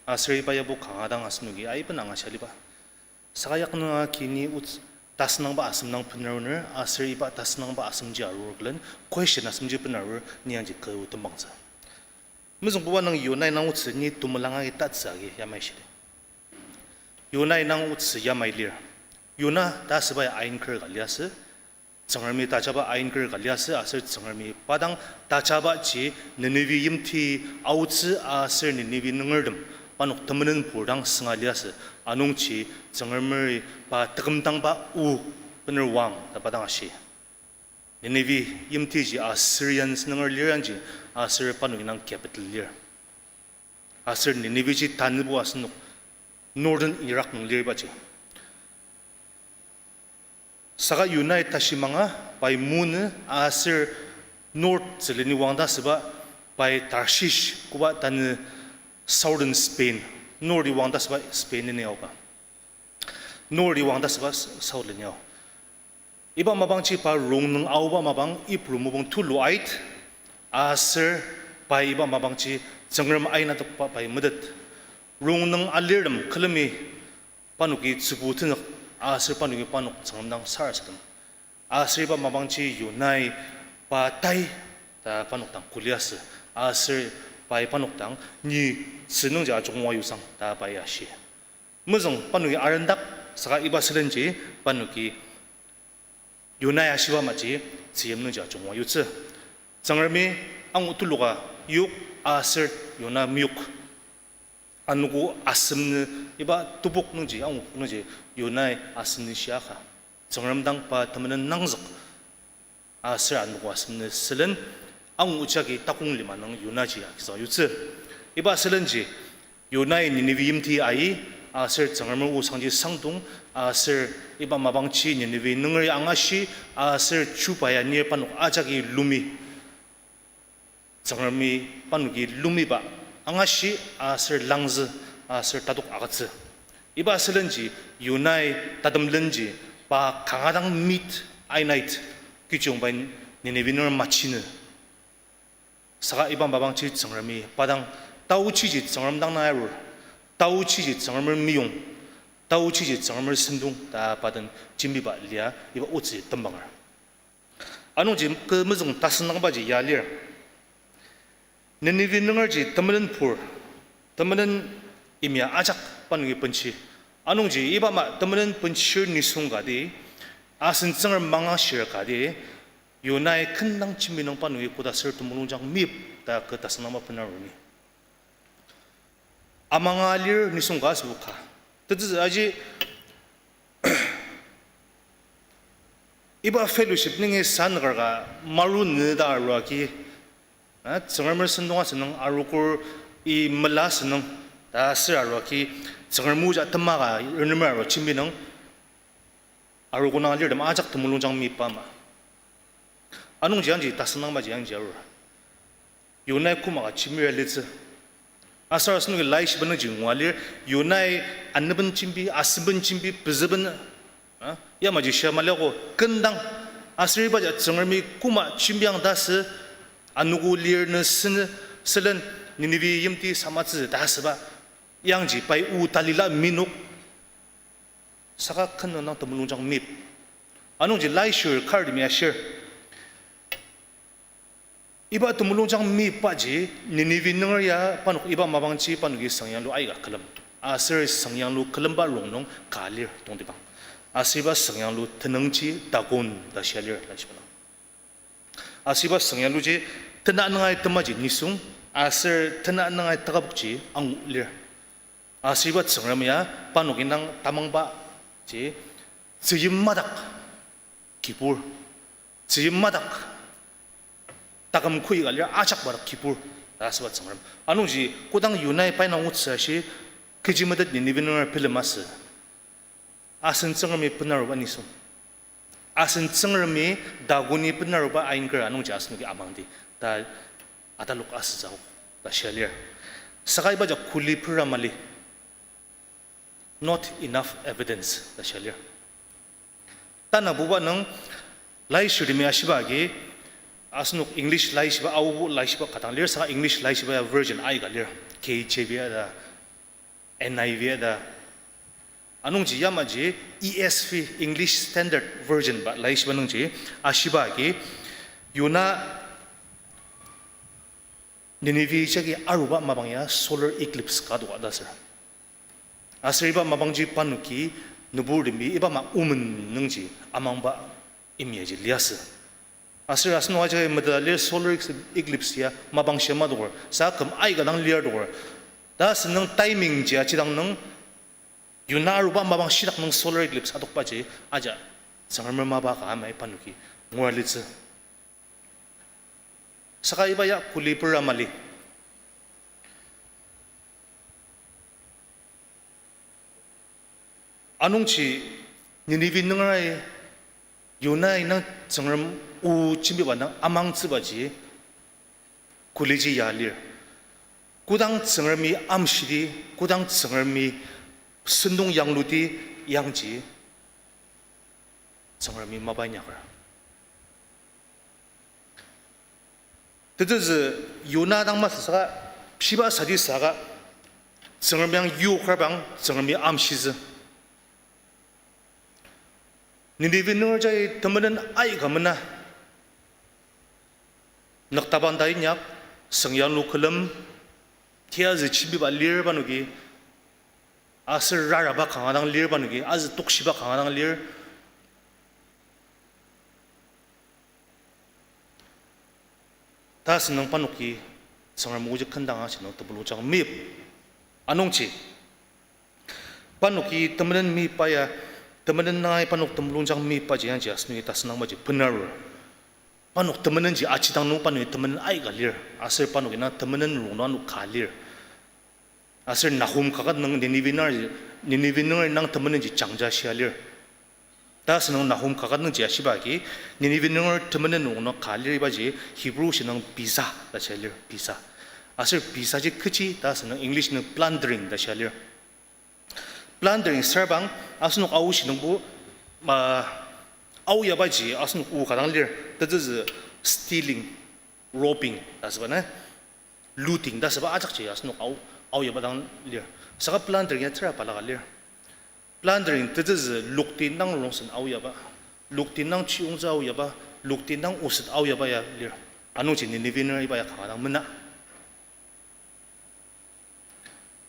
Aser iba yabo kanga dang asenoki aiben angashia liba. Saka yak nung agi ni ots-, tasüngdangba asem dang benaruner, aser iba tasüngdangba asemji arur külen, question asemji benarur ni yangji kü o tembangtsü. Mezüngbuba nung Yonai nung otsü ni temelang agi tatsü agi yamai shidi. Yonai nung otsü yamai lir. Yona ta asübai ain kür ka liasü, Tsüngremi tajaba ain kür ka liasü, aser Tsüngremi pa dang tajabaji Nineve yimti aotsü aser Nineve nungertem parnok temenenpur dang sünga liasü, anungji Tsüngremi pa tekümdangba o bener oang ta pa dang ashi. Nineve yimtiji Assyrians nunger lir yangji, aser parnok indang capital lir. Aser Nineveji tanübo asenok northern Iraq nung lirbaji. Saka Yonai tashi manga pai munü aser north züleni wangta asüba pai Tarshish koba tanü southern Spain, north-i wangta asüba Spain-i ni aoba. North-i wangta asüba south-i ni ao. Iba mapangji pa rongnung aoba mapang Ibru mopung tulu ait, aser pai iba mapangji Tsüngrem aina tokba pai metet. Rongnung alirtem külemi panoki tsübu tenük, aser panoki parnok Tsüngrem dang sarasadem. Aser iba mapangji Yonai pa tai ta parnok dang kuliasü, aser pai parnok dang ni tzü nungji ajungwa yusang ta pai ashi. Mezüng panoki arendak saka iba sülenji panoki Yonai ashiba amaji tzüyim nungji ajungwa yutsü. Tsüngremi angu tuluka yok aser Yona meyok. Anogo asem nü iba tebok nungji, angu nungji Yonai asem nü shiaka. Tsüngrem dang pa temenen nangzük. Aser anogo asem nü sülen angu jagi takong lima nung Yonaji agizük yutsü. Iba sülenji Yonai Nineve yimti ai, aser Tsüngremer osangji sangdong, aser iba mapangji Nineve nungeri angashi, aser chuba ya nir parnok ajaki lumi. Tsüngremi parnoki lumiba angashi aser langzü aser tatok agütsü. Iba sülenji Yonai tatemlenji pa kanga dang meet ainait kechiyong pai Nineve nunger machinü. Saka iba mapangji Tsüngremi pa dang taochiji Tsüngrem dang na arur, taochiji Tsüngremer meyong, taochiji Tsüngremer sentong ta pa den jembiba lia iba otsü tembanger. Anungji kü mezüng tasen nangbaji ya lir. Nineve nungerji temelenpur, temelen imya ajak panoki benshi. Anungji iba ama temelen benshir nisung kati, asen Tsüngrem mangashir kati, Yonai kendang jembi nung panoki koda ser temulungjang meyip ta kü tasen nangba bena roni. Amanga lir nisung ka asübo ka. Tetsü aji iba fellowship nungi sanüker ka maru nü ta aruaki, a, Tsüngremer sentong asünung arokur i mela asünung ta aser aruaki Tsüngrem oja tema ka renemer arua jembi nung arogo nung alirtem ajak temulungjang meyipba ama. Anungji yangji tasen nangbaji yangji arur. Yonai koma ka jembir alitsü. Aser asenoki laishiba nungji ngua lir, Yonai aneben jembi, asemben jembi, pezüben, a, yamaji shia maliako kendang. Aser ibaji Tsüngremi koma jembiang ta sü, anogo lir ne sen-, sülen Ninive yimti samatsü ta süba. Yangji pai o talila minok. Saka ken nung temulungjang mip. Anungji laishir kar temi ashir. Iba temulungjang mipbaji Ninive nunger ya parnok iba mapangji parnoki süngyanglu aika külem. Aser süngyanglu külemba rongnung ka lir tongtibang. Aser iba süngyanglu tenüngji Dagon ta shia lir, laishiba nung. Aser iba süngyangluji tena nungai temaji nisung, aser tena nungai takapokji angu lir. Aser iba Tsüngrem ya parnoki nang tamangba ji, tzüyim madak kibur, tzüyim madak taküm koi ka lir, ajak madak kibur, ta asüba Tsüngrem. Anungji kodang Yonai pai nung otsü ashi, kechi metet Ninive nunger bilem asü. Asen Tsüngremi benaruba nisung. Asen Tsüngremi Dagoni benaruba ainker anungji asenoki amangdi ta atalok asütsü akok ta shia lir. Saka ibaji kuli pera mali. Not enough evidence ta shia lir. Tanabuba nung laishirtemi ashiba agi, asenok English laishiba, aobo laishiba ka dang lir, saka English laishiba ya version aika lir, K J V ta, N I V ta. Anungji yamaji E S V, English Standard Version ba laishiba nungji ashiba agi, Yona Ninive jagi aruba mapang ya solar eclipse ka adoka ta sür. Aser iba mapangji parnoki nüburtemi iba ma omen nungji amangba imyaji liasü. Aser asenok ajaki meteta lir solar eclipse ya mapang shia madoker, sa küm aika dang lir adoker. Ta asünung timing ji ajidang nung, Yona aruba mapang shidak nung solar eclipse adokbaji aja Tsüngremer mapa ka amai parnoki ngua litsü. Saka iba ya kuli pera mali. Anungji Ninive nungerai Yonai nang Tsüngrem o jembiba nang amangtsübaji kuliji ya lir. Kodang Tsüngremi amshidi, kodang Tsüngremi sentong yangluti yangji Tsüngremi mapa inyaker. Tetezü Yona dang masü saka, shiba sadi saka, Tsüngrem yang yokar bang Tsüngremi amshitsü. Ninive nunger jagi temenen aika mena. Nüktabang ta inyak, süngyanglu külem, tiyazü jembiba lir parnoki, aser raraba kanga dang lir parnoki, azü tokshiba kanga dang lir. Ta asünung parnoki Tsüngrem oji kendanga asünung temulungjang meyip. Anungji parnoki temenen meyipa ya, temenen nai parnok temulungjang meyipbaji yangji asenoki ta asünungbaji benarur. Parnok temenenji ajidang nung parnoki temenen aika lir, aser parnoki na temenen rongnung ano ka lir. Aser Nahum kaket nung Ninive nunger, Ninive nunger nang temenenji jangja shia lir. Ta asünung Nahum kaket nungji ashiba agi, Ninive nunger temenen rongnung ka lir ibaji Hebrew shi nung biza ta shia lir, biza. Aser bizaji kechi ta asünung English nung plundering ta shia lir. Plundering sarbang asenok aoshi nungbo, ah, aoyabaji asenok o ka dang lir, tetezü stealing, robbing ta asüba na, looting ta asüba ajakji asenok ao, aoyaba dang lir. Saka plundering ya tera balaka lir. Plundering tetezü lokti nang rongsen aoyaba, lokti nang chiyongtsü aoyaba, lokti nang oset aoyaba ya lir. Anungji Ninive nunger iba ya kanga dang mena.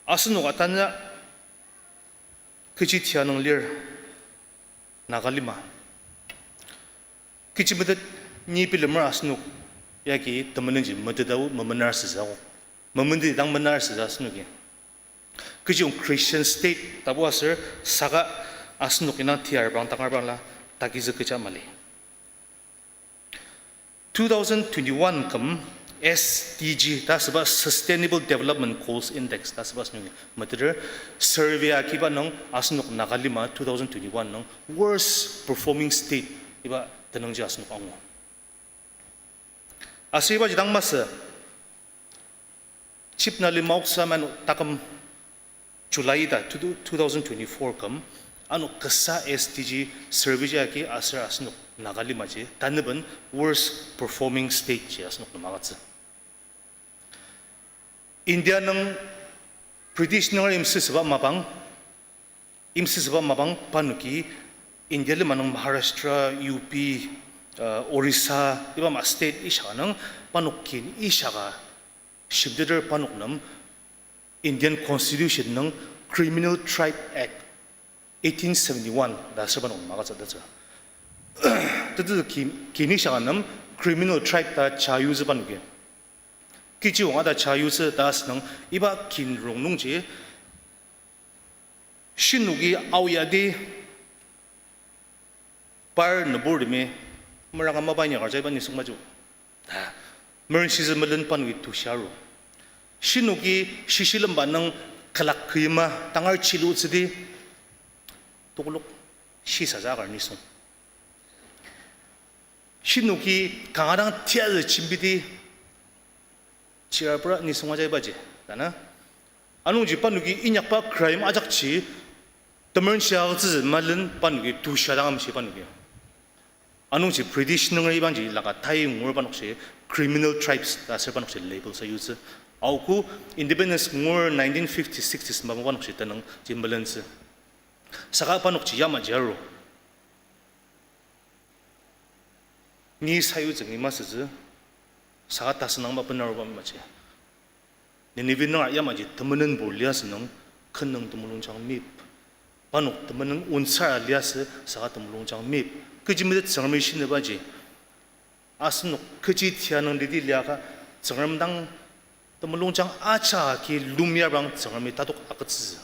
Asenok atanya kechi tia nung lir Nagalima. Kechi metet ni bilemer asenok yagi temenenji metetao memenar süzao. Memendi dang menar süza asenoki. Kechiyong Christian state tapu aser saka asenok indang tiar bang tangar bangla takizü kecha mali. Two thousand twenty-one küm S D G ta asüba Sustainable Development Goals Index ta asüba asenoki meteter survey akiba nung asenok Nagalima two thousand twenty-one nung worst performing state iba tenüngji asenok angu. Aser ibaji dang masü, Chipna limaoksa manu taküm July ta two, two thousand twenty-four küm, ano kasa S D G survey ji agi aser asenok Naga limaji tanüben worst performing state ji asenok nem agütsü. India nung British nunger imsüsüba mapang, imsüsüba mapang panoki India lima nung Maharashtra, U P, uh, Orissa, iba ma state ishaka nung panok kin ishaka shimteter panok nem Indian Constitution nung Criminal Tribe Act eighteen seventy-one ta aser panok nem agütsütettsü. Tetezü ki-, kin ishaka nem criminal tribe ta cha yutsü panoki. Kechi anga ta cha yutsü ta asünung iba kin rongnungji shinoki aoyadi par nüburtemi meranga mapa inyakar jai iba nisung maji. Ta, merenshizü melen panoki tushiaru. Shinoki shishilemba nung külak küma tangar chilutsüdi tokolok shisatsü akar nisung. Shinoki kanga dang tiyazü jembidi chirapra nisung ajai ibaji, tana. Anungji panoki inyakba crime ajakji temerenshi agütsütsü malen panoki tushiadang amshi panoki. Anungji British nunger ibaji laka tai ngur panokji criminal tribes ta aser panokji label sayutsü. Aogo independence ngur nineteen fifty-six sixties mapa panokji tenüng ji melentsü. Saka panokji yamaji aru. Ni sayutsü ni masütsü, saka tasünangba benaruba maji. Nineveh nunga yamaji temenenbur liasü nung, khen nung temulungjang meyip. Parnok temenen onsara liasü saka temulungjang meyip. Kechi metet Tsüngremi shinibaji, asenok kechi tia nung liti liaka, Tsüngrem dang temulungjang ajaki lumyabang Tsüngremi tatok agütsütsü.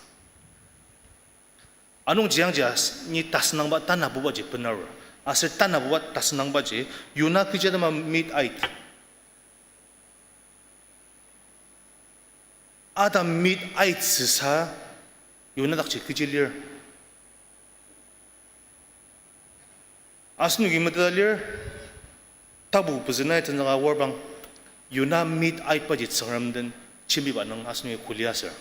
Anungji yangji as-, ni tasünangba tanabubaji benarur. Aser tanabuba tasünangbaji, Yona kechi atema mid-eyed. Adam mid-eyed süsa, Yona dakji kechi lir. Asenoki meteta lir, tapu pezü nai tenzüka aor bang, Yona mid-eyed baji Tsüngrem den jembiba nung asenoki kuli aser.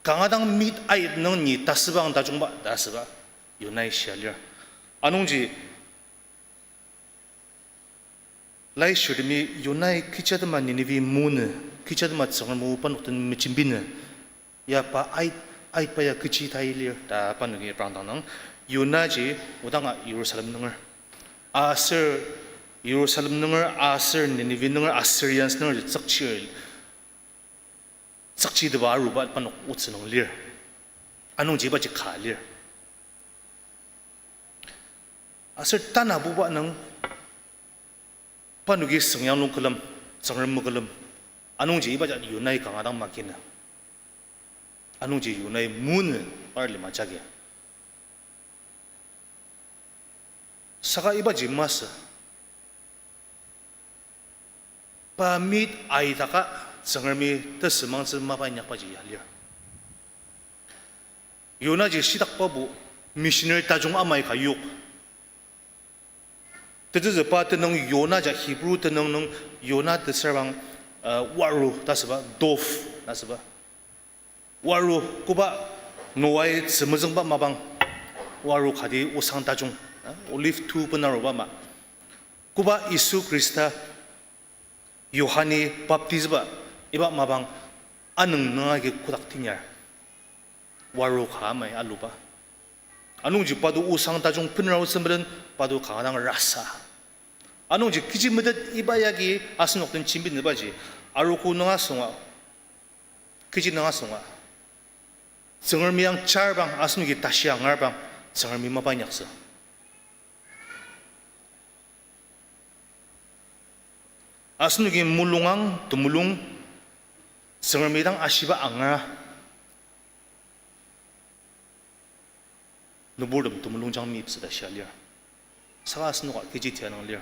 Kanga dang mid-eyed nung ni tasübang tajungba ta asüba, Yonai shia lir. Anungji, laishirtemi Yonai kechi atema Nineveh munü, kechi atema Tsüngrem o parnok den mejembinü, ya pa eyed, eyed ba ya kechi tai lir ta parnoki reprangdang nung, Yonaji odanga Jerusalem nunger. Aser Jerusalem nunger, aser Nineveh nunger, Assyrians nunger ji tsükchir, tsükchiteba aruba parnok otsü nung lir. Anungji ibaji ka lir. Aser tanabuba nung parnoki süngyang nung külem, Tsüngrem mekülem. Anungji ibaji Yonai kanga dang makina. Anungji Yonai munü par lima jagi. Saka ibaji masü. Pa mid-eyed aka Tsüngremi tesümangtsü mapa inyakbaji ya lir. Yonaji shitakbabu missionary tajung amai ka yok. Tetezü pa tenüng Yona ja Hebrew tenüng nung Yona tesüra bang, uh, waru ta asüba, dove ta asüba. Waru koba Noai tzümezüngba mapang, waru kati osang tajung, uh, olive tu benaruba ama. Koba Yisu Khrista Yohani baptisba iba mapang anüng nunga agi kotak tinyar. Waru ka amai aluba. Anungji pado osang tajung benra otsü melen pado kanga dang rasa. Anungji kechi metet iba yagi asenok den jembinebaji, arogo nunga sunga, kechi nunga sunga, Tsüngremi yang charbang, asenoki tashi angar bang, Tsüngremi mapa inyaktsü. Asenoki mulungang temulung, Tsüngremi dang ashiba angar, nüburtem temulungjang meyiptsü ta shia lir. Saka asenoka kechi tia nung lir.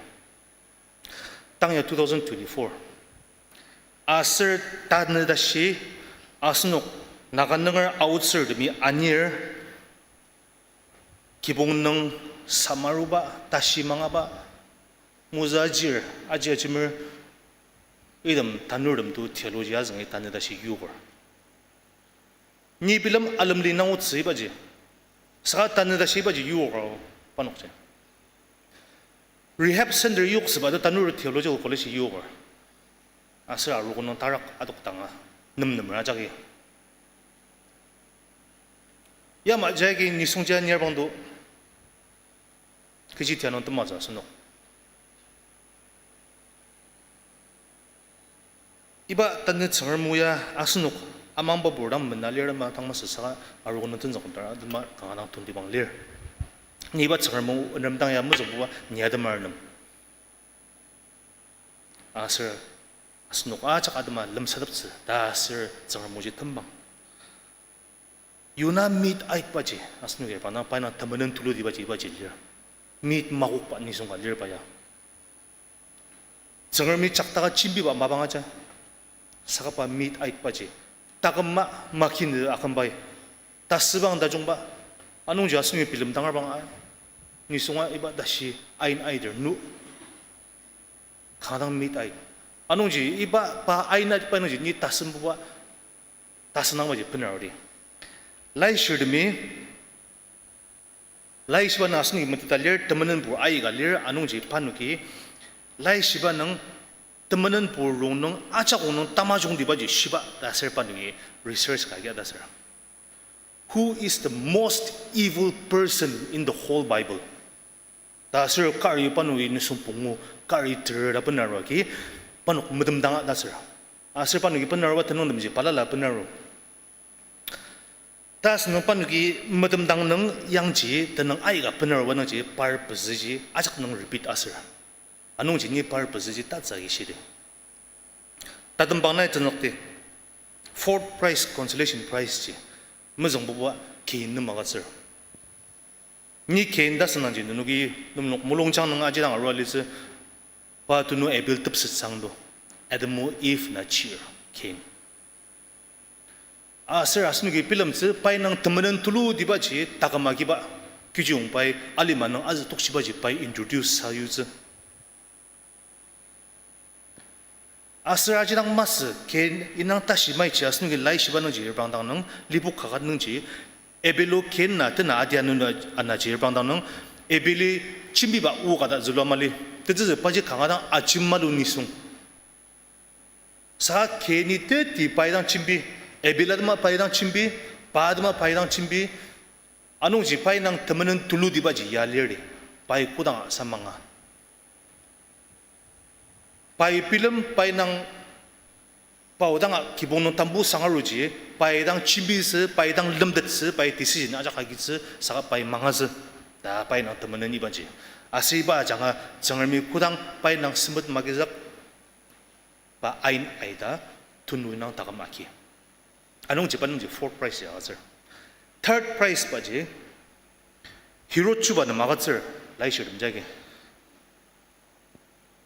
Tang ya two thousand twenty-four. Aser tanü tashi asenok Naga nunger aotsürtemi anir, kibong nung samaruba, tashi mangaba, mozü ajir, aji ajemer, Item tanurtem to theology azüngi tanü tashi yoker. Ni bilem alemli nang otsü ibaji. Saka tanü tashi ibaji yoker parnokji. Rehab center yoksüba ta tanur theological college yoker. Aser arogo nung tarak adok danga nemnemer ajaki. Yamaji agi nisungji anir bangdo. Kechi tia nung tematsü asenok. Iba tanü Tsüngrem o ya asenok amangba pur dang mena lir ama tang masü saka arogo nung tenzük tar atema kanga dang tongtibang lir. Ni iba Tsüngrem o nem dang ya mezüngbuba ni atemar nem. Aser asenok ajak atema lemsateptsü ta aser Tsüngrem oji tembang. Yona meat aitbaji, asenoki pa nang, pa nang temenen tulutibaji, ibaji lir. Meat makokba nisung ka lir pa ya. Tsüngremi jaktaka jembiba mapang aja. Saka pa meat aitbaji. Taküm ma, makini akümbai. Tasübang tajungba. Anungji asenoki bilemdang arbang a. Nisunga iba tashi ain aidir nu. Kanga dang meat ait. Anungji iba pa ain aitba nungji ni tasümbuba. Tasünangbaji bener odi. Laishirtemi, laishiba nung asenoki meteta lir, temenenpur aika lir, anungji parnoki, laishiba nung temenenpur rongnung ajak rongnung tamajungtibaji shiba ta aser parnoki research ka agi ta aser. Who is the most evil person in the whole Bible? Ta aser kari parnoki nisung pungu, kari ter ta benaru agi, parnok metemdanga ta aser. Aser parnoki benarua tenüngtemji balala benaru. Ta asünung parnoki metemdang nung yangji tenüng aika benarua nungji par pezüji ajak nung repeat aser. Anungji ni par pezüji tatsü agi shidi. Tatembang nai tenzükdi. Fourth prize, consolation prize ji. Mezüngbuba Cain nem agütsür. Ni Cain ta asünungji nenoki nenok mulungjang nung ajidang arua litsü, pa tenu Abel tepsetsang do. Adam o Eve na chir, Cain. Aser asenoki bilemtsü pai nang temenen tulutibaji taküm agiba. Kechiyong pai alima nung azü tokshibaji pai introduce sayutsü. Aser ajidang masü, Cain inang tashi maichi asenoki laishiba nungji reprangdang nung, lipok kaket nungji, Abel o Cain na tena adia nuna anaji reprangdang nung, Abeli jembiba o kata zülua mali, tetsütsü paji kanga dang ajemalu nisung. Saka Cain-i teti pai dang jembi, Abel atema pai dang jembi, pa atema pai dang jembi, anungji pai nang temenen tulutibaji ya lir di, pai kodanga samanga. Pai bilem pai nang pa odanga kibong nung tambu sangaruji, pai dang jembitsü, pai dang lemtettsü, pai decision ajak agitsü, saka pai mangatsü. Ta pai nang temenen ibaji. Aser iba ajanga Tsüngremi kodang pai nang sempet magizük, pa ain aita, tenu nung taküm agi. Anungji pa nungji fourth prize ya agütsür. Third prize baji, Herod chuba nem agütsür, laishirtem jagi.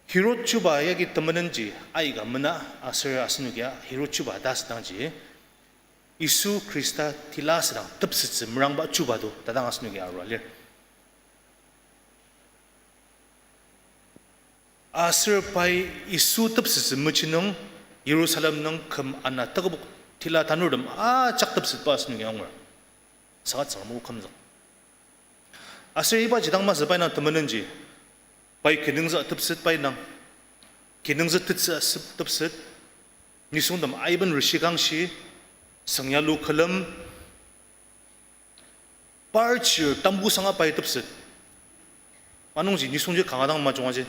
Herod chuba yagi temenenji aika mena aser asenokia Herod chuba ta asüdangji, Yisu Khrista tila asüdang tepsettsü merangba chuba to ta dang asenoki arua lir. Aser pai Yisu tepsettsü mechi nung, Jerusalem nung küm ana tekübok tila tanurtem ajak tepsetba asenoki angur. Saka Tsüngrem o kümzük. Aser ibaji dang masü pai nang temenenji, pai kinungtsü tepset pai nang, kinungtsü tetsü asüp tepset, nisungtem aiben reshikangshi, süngyalu külem, par chir tambusanga pai tepset. Anungji nisungji kanga dang majungaji.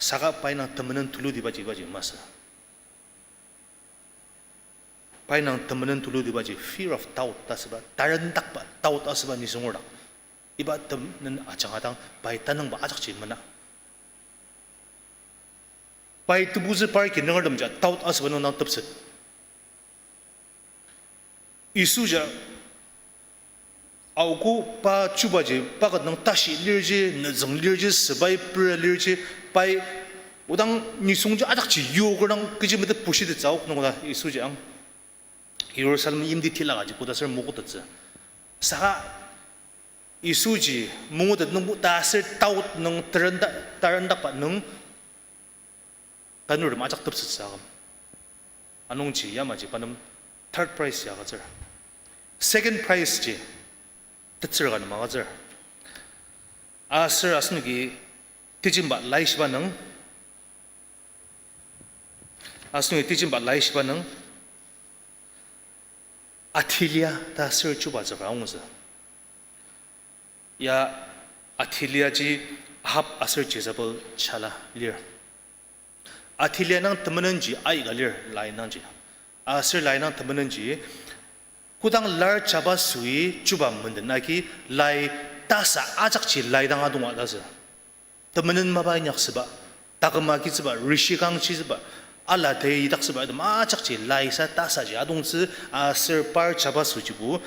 Saka pai nang temenen tulutibaji ibaji masü. Pai nang temenen tulutibaji fear of doubt ta asüba, tarendakba doubt asüba nisung ordak. Iba temenen ajanga dang pai tanüngba ajakji mena. Pai tebutsü par kinungertemji doubt asüba nung dang tepset. Yisuji aogo pa chubaji pa ket nung tashi lirji, nüzüng lirji, sepai pera lirji, pai odang nisungji ajakji yoker dang kechi metet pushitettsü aok nung ta Yisuji ang. Jerusalem yimti tilaka ji koda aser mokotettsü. Saka Yisuji mongotet nungbo ta aser doubt nung tarenda-, tarendakba nung Tanurtem ajak tepsettsü aküm. Anungji yamaji pa nem third prize ya agütsür. Second prize ji tetsür ka nem agütsür. Aser asenoki tejemba laishiba nung, asenoki tejemba laishiba nung, Athalia ta aser chubatsüka angutsü. Ya Athalia ji Ahab aser Jezebel chala lir. Athalia nang temenenji aika lir lai nangji. Aser lai nang temenenji kodang lar jabaso-i chuba menden agi lai tasa ajakji lai dang adonga tasü. Temenen mapa inyaksüba, taküm agitsüba, rishi kangshitsüba, ala tei idaktsüba, item ajakji laisa tasaji adongtsü, aser par jabasojibo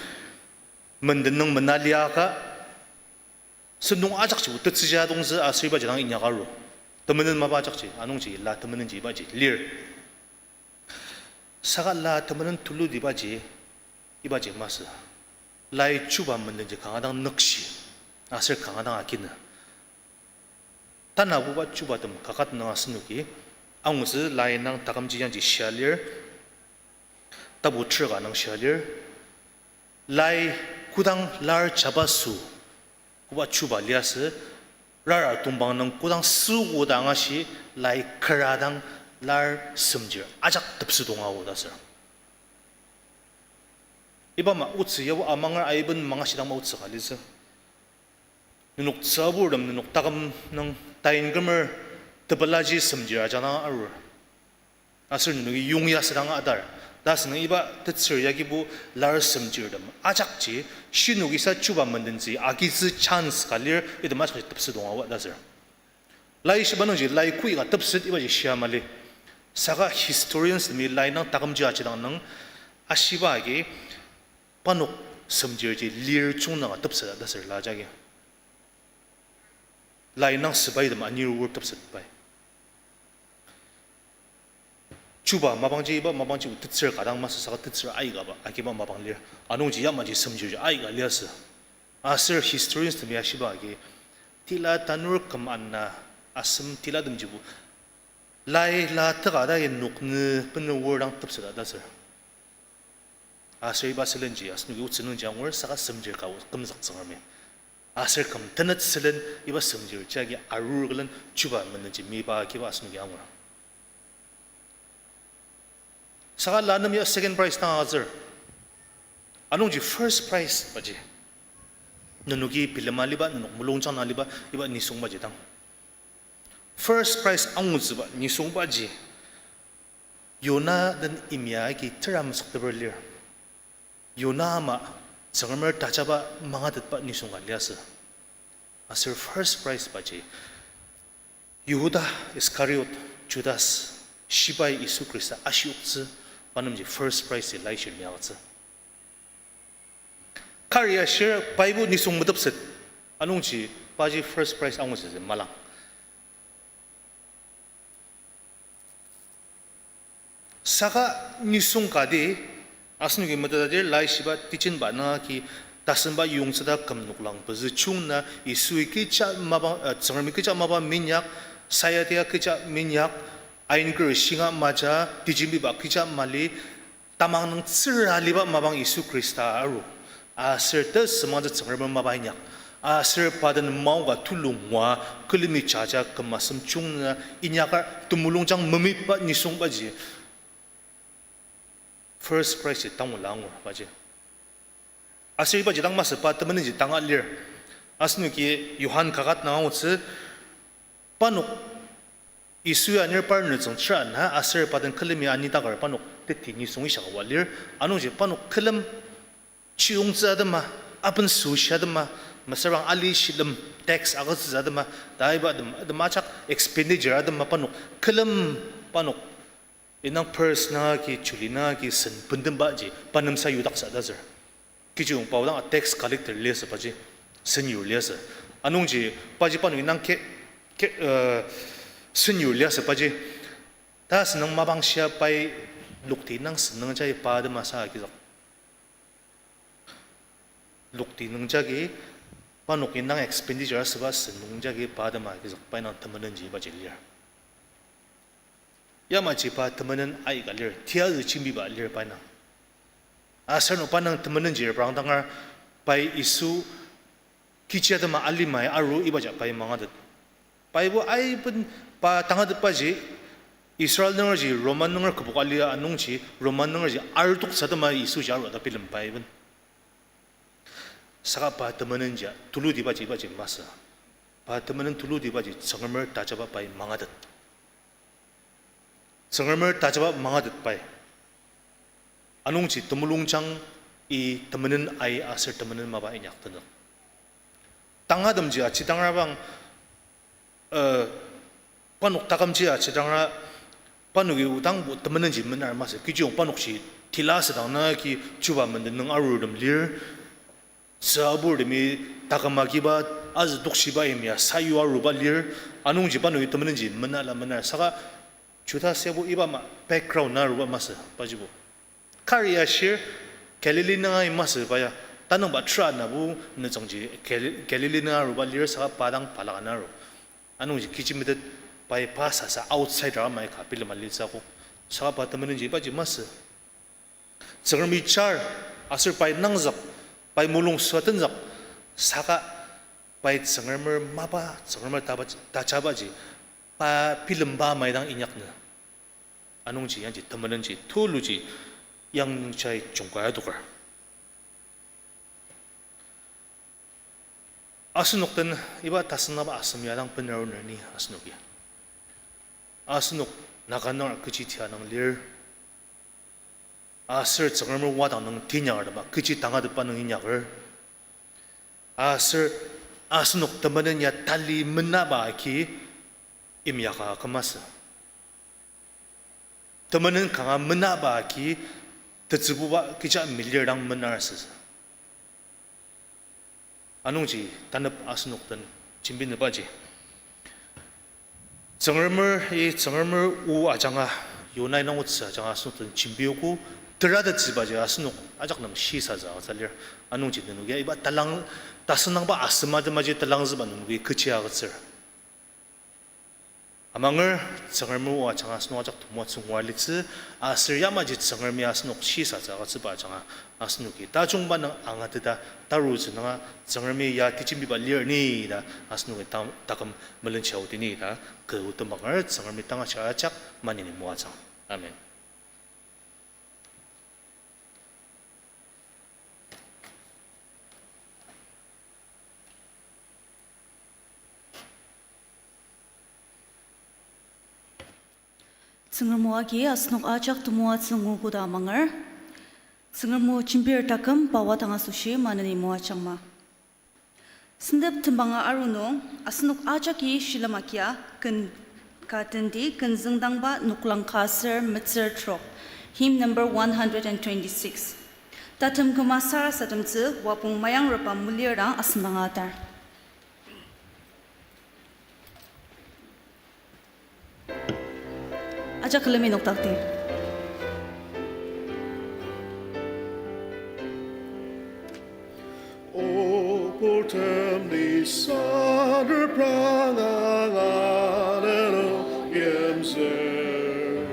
menden nung mena liaka, sentong ajakjibo tetsüji adongtsü aser ibaji dang inyaka aru. Temenen mapa ajakji, anungji la temenenji ibaji lir. Saka la temenen tulutibaji, ibaji masü. Lai chuba mendenji kanga dang nükshi, aser kanga dang akinü. Tanabuba chubatem kaket nung asenoki angutsü, lai nang takümji yangji shia lir, tapu ter ka nung shia lir. Lai kodang lar jabaso koba chuba liasü, rara tongpang nung kodang süogo dang ashi, lai kera dang lar semjir ajak tepsü tonga o ta sür. Iba ama otsü yabo amanger aiben mangashidang ama otsü ka litsü. Nenok tsüburtem nenok taküm nung tain kümer tepelaji semjir ajanga arur. Aser nenoki yongya südang adar. Ta asünung iba tetsür yagibo lar semjirtem ajakji, shinokisa chuba mendentsü agitsü chance ka lir, item ajakji tepsü tonga o ta sür. Laishiba nungji lai koika tepset ibaji shia mali. Saka historians temi lai nang takümji ajidang nung ashiba agi, parnok semjirji lir chungdanga tepset ta sür la jagi. Lai nang sepaitem anir tepset pai. Chuba mapangji iba mapangji tetsür ka dang masü saka tetsür aikaba agiba mapang lir. Anungji yamaji semjirji aika liasü. Aser historians temi ashiba agi, tila tanur küm ana asem tilatemjibo lai la teka ta ya noknü benü wor dang tepset ta sür. Aser iba sülenji asenoki otsü nungji angur saka semjir ka kümzük Tsüngremi. Aser küm tenet sülen iba semjir jagi arur külen chuba mendenji miba kiba asenoki angur. Saka la nem ya second prize dang agütsür. Anungji first prize baji, nenoki bilema liba, nenok mulungjang na liba, iba nisungbaji dang. First prize angutsüba nisungbaji, Yona den imya agi teramsükteper lir. Yona ama Tsüngremer tajaba mangatetba nisung ka liasü. Aser first prize baji, Yihuda Iskariot, Judas, shibai Yisu Khrista ashioktsü, pa nemji first prize-i laishir ni agütsü. Kari ashir paibo nisung metepset, anungji paji first prize angutsütsü malang. Saka nisung kati, asenoki meteta dir laishiba teaching ba nunga ki tasemba yongtsüta küm noklang pezü chungna Yisui kecha mapa, uh, Tsüngremi kecha mapa minyak, sayatya kecha minyak, ain keri shinga maja, tejembiba kecha mali, tamang nung tsüra aliba mapang Yisu Khrista aru. Aser tesümangtsü Tsüngremer mapa inyak. Aser pa den maoka tulu ngua külemi jaja küm asem chungna inyaka temulungjang memiba nisungbaji first prize-i tangula angur baji. Aser ibaji dang masü pa temenenji tanga lir. Asenoki Johan kaket nung angutsü, parnok Yisu anir par nütsüng chira na aser pa den külemi anidaker parnok teti nisung ishika oa lir. Anungji parnok külem chiyongtsü atema, aben süshi atema, mesüra ali shilem tax agütsütsü atema, ta iba atem, atem ajak expenditure atema parnok külem parnok inang purse nunga ki, juli nunga ki sen bendenbaji pa nemsa yudaktsü ta sür. Kechiyong pao dang tax collector liasü paji, senyur liasü. Anungji paji parnok inang ke, ke, uh, senyur liasü paji. Ta asünung mapang shia pai lokti nung senung jagi pa atema sa agizük. Lokti nung jagi, parnok inang expenditure asüba senung jagi pa atema agizük pa inang temenenji ibaji lir. Yamaji pa temenen aika lir, tiyazü jembiba lir pa indang. Aser ano pa indang temenenji reprangdangar pai Yisu kechi atema alimai aru ibaji pai mangatet. Paibo aiben pa tangatetbaji Israel nungerji Roman nunger kübok alia anungji Roman nungerji arutoktsü atema Yisuji aru ta bilemba iben. Saka pa temenenji tulutibaji ibaji masü. Pa temenen tulutibaji Tsüngremer tajaba pai mangatet. Tsüngremer tajaba mangatet pai. Anungji temulungjang i temenen ai aser temenen mapa inyaktener. Tangatemji ajidangrabang, eh, parnok takümji ajidangra, parnoki odangbo temenenji menar masü. Kechiyong parnokji tila asüdang nagi chuba menden nung arurtem lir. Tsü aburtemi taküm agiba, azü tokshiba yimya sayu aruba lir, anungji parnoki temenenji menala menar saka Judas yabo iba ama background na aruba masü pajibo. Kari ashir Galilee nungai masü pa ya, tanüngba tera nabo nütsüngji Gali-, Galilee nunga aruba lir saka pa dang balaka na aru. Anungji kechi metet pai pa sasa outsider amai ka bilema litsü akok. Saka pa temenenji ibaji masü. Tsüngremi jar, aser pai nangzük, pai mulung süa tenzük, saka pai Tsüngremer mapa, Tsüngremer taba-, tajabaji, pa bilemba amai dang inyakner. Anungji yangji temenenji tuluji yangjai jungkai adoker. Asenok den iba tasenaba asem ya dang benaruner ni asenoki. Asenok Naga nunger kechi tia nung lir. Aser Tsüngremer wadang nung tinyakertema kechi tangatetba nung inyaker. Aser asenok temenen ya tali menaba agi imyaka kümasü. Temenen kanga menaba agi tetsübuba kecha milir dang menar süsü. Anungji tanep asenok den jembi nübaji, Tsüngremer, i Tsüngremer o ajanga, yonai nungotsü ajanga asenok den jembiogo, teratettsübaji asenok ajak nem shisatsü agütsü lir. Anungji nenokia iba talang, tasenangba asem atemaji talangzüba nenoki kechi agütsür. Amanger, Tsüngremer o ajanga asenok ajak temoatsü ngua litsü, aser yamaji Tsüngremi asenok shisatsü agütsüba ajanga asenoki tajungba nung angateta tarutsü nunga Tsüngremi ya tejembiba lir ni ta asenoki ta-, taküm melenshia odi ni ta kü o temanger Tsüngremi tangashia ajak maneni moatsüang. Amen. Tsüngrem o agi asenok ajak temoatsü nguogo ta amanger. Tsüngrem o jembir taküm pa wadang asoshi maneni moajangma. Sentep tembanga aru nung, asenok ajaki shilem agia ken ka tenti, ken züngdangba noklang ka ser metsür trok. Hymn number one hundred and twenty-six. Tatem küma sarasademtsü wapong mayangreba mulirang asüngdanga atar. Ajak külemi noktakti. Oportem nisanür pranga nganeno yimzür.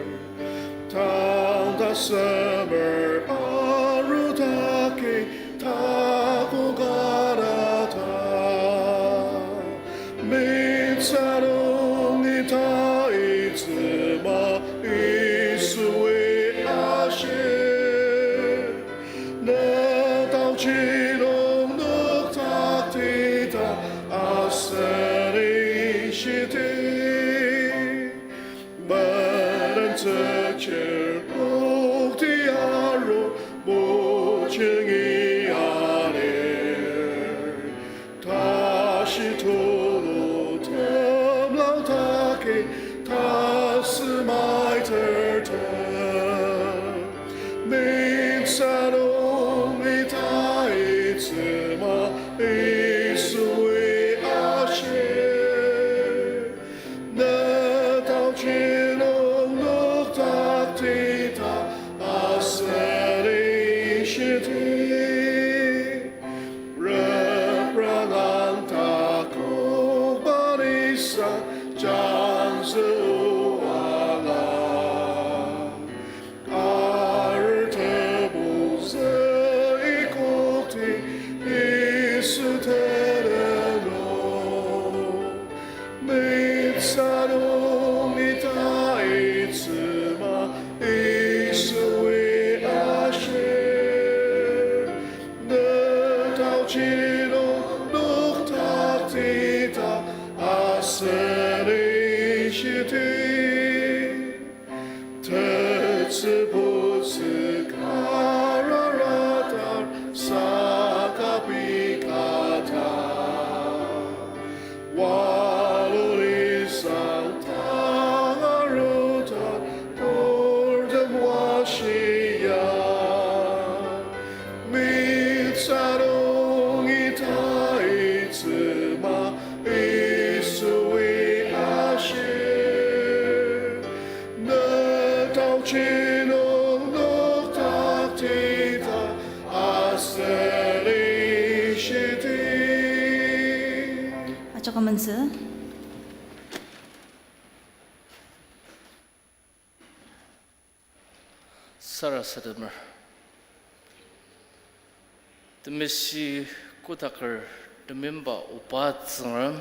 Tang tasemer arudaki taku kanata. Minsa nung ni taitsüma Yisui ashir. Ne taochi nung noktakti ta aseni shiti. Menen tsükchir okti aru mojungi alir. Tashi tulu temlau taki tasümai tertem. Minsa nung ni taitsüma Yisui ashir. Ne taochi nung noktakti Tsübutsü kararatar saka pikata. Waluli sang tangarutar purtem washia. Mitsa nungi taitsüma Yisui ashir. Ne taochi nung noktakti ta aseli shiti. Ajak amentsü. Sarasademer. Temeshi kotaker temimba oba Tsüngrem,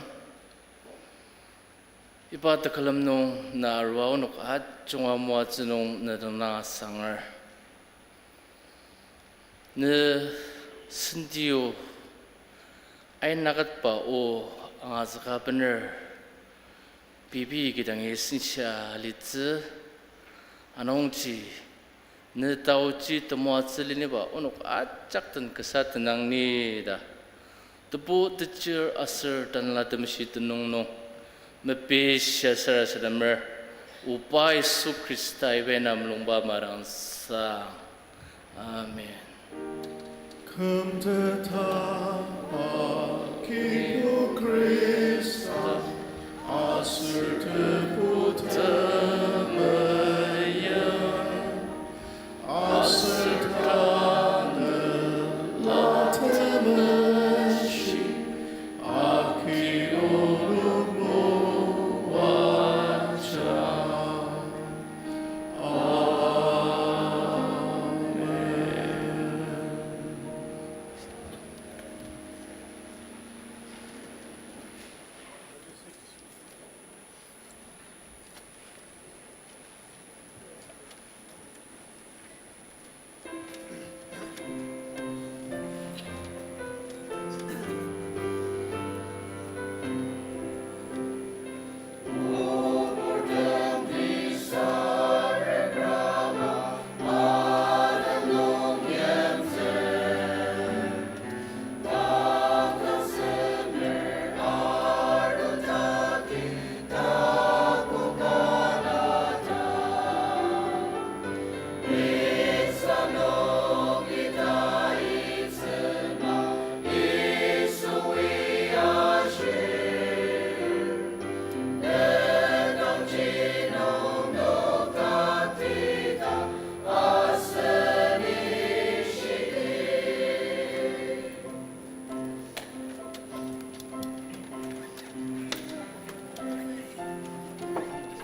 iba tekülem nung na arua onok ajunga moatsü nung na dang na asanger. Ne sentio ainaketba o angazüka bener pei pei kidangi sensa alitsü, anungji ne taochi temoatsü leniba onok ajak den kasa tenang ni ta Tebu, Techir aser Tanela Temeshi tenüng nung mepishia sarasademer, oba Yisu Khrista iba na mulungba madangsang. Amen. Kümteta Kibu Khrista aser Tebu te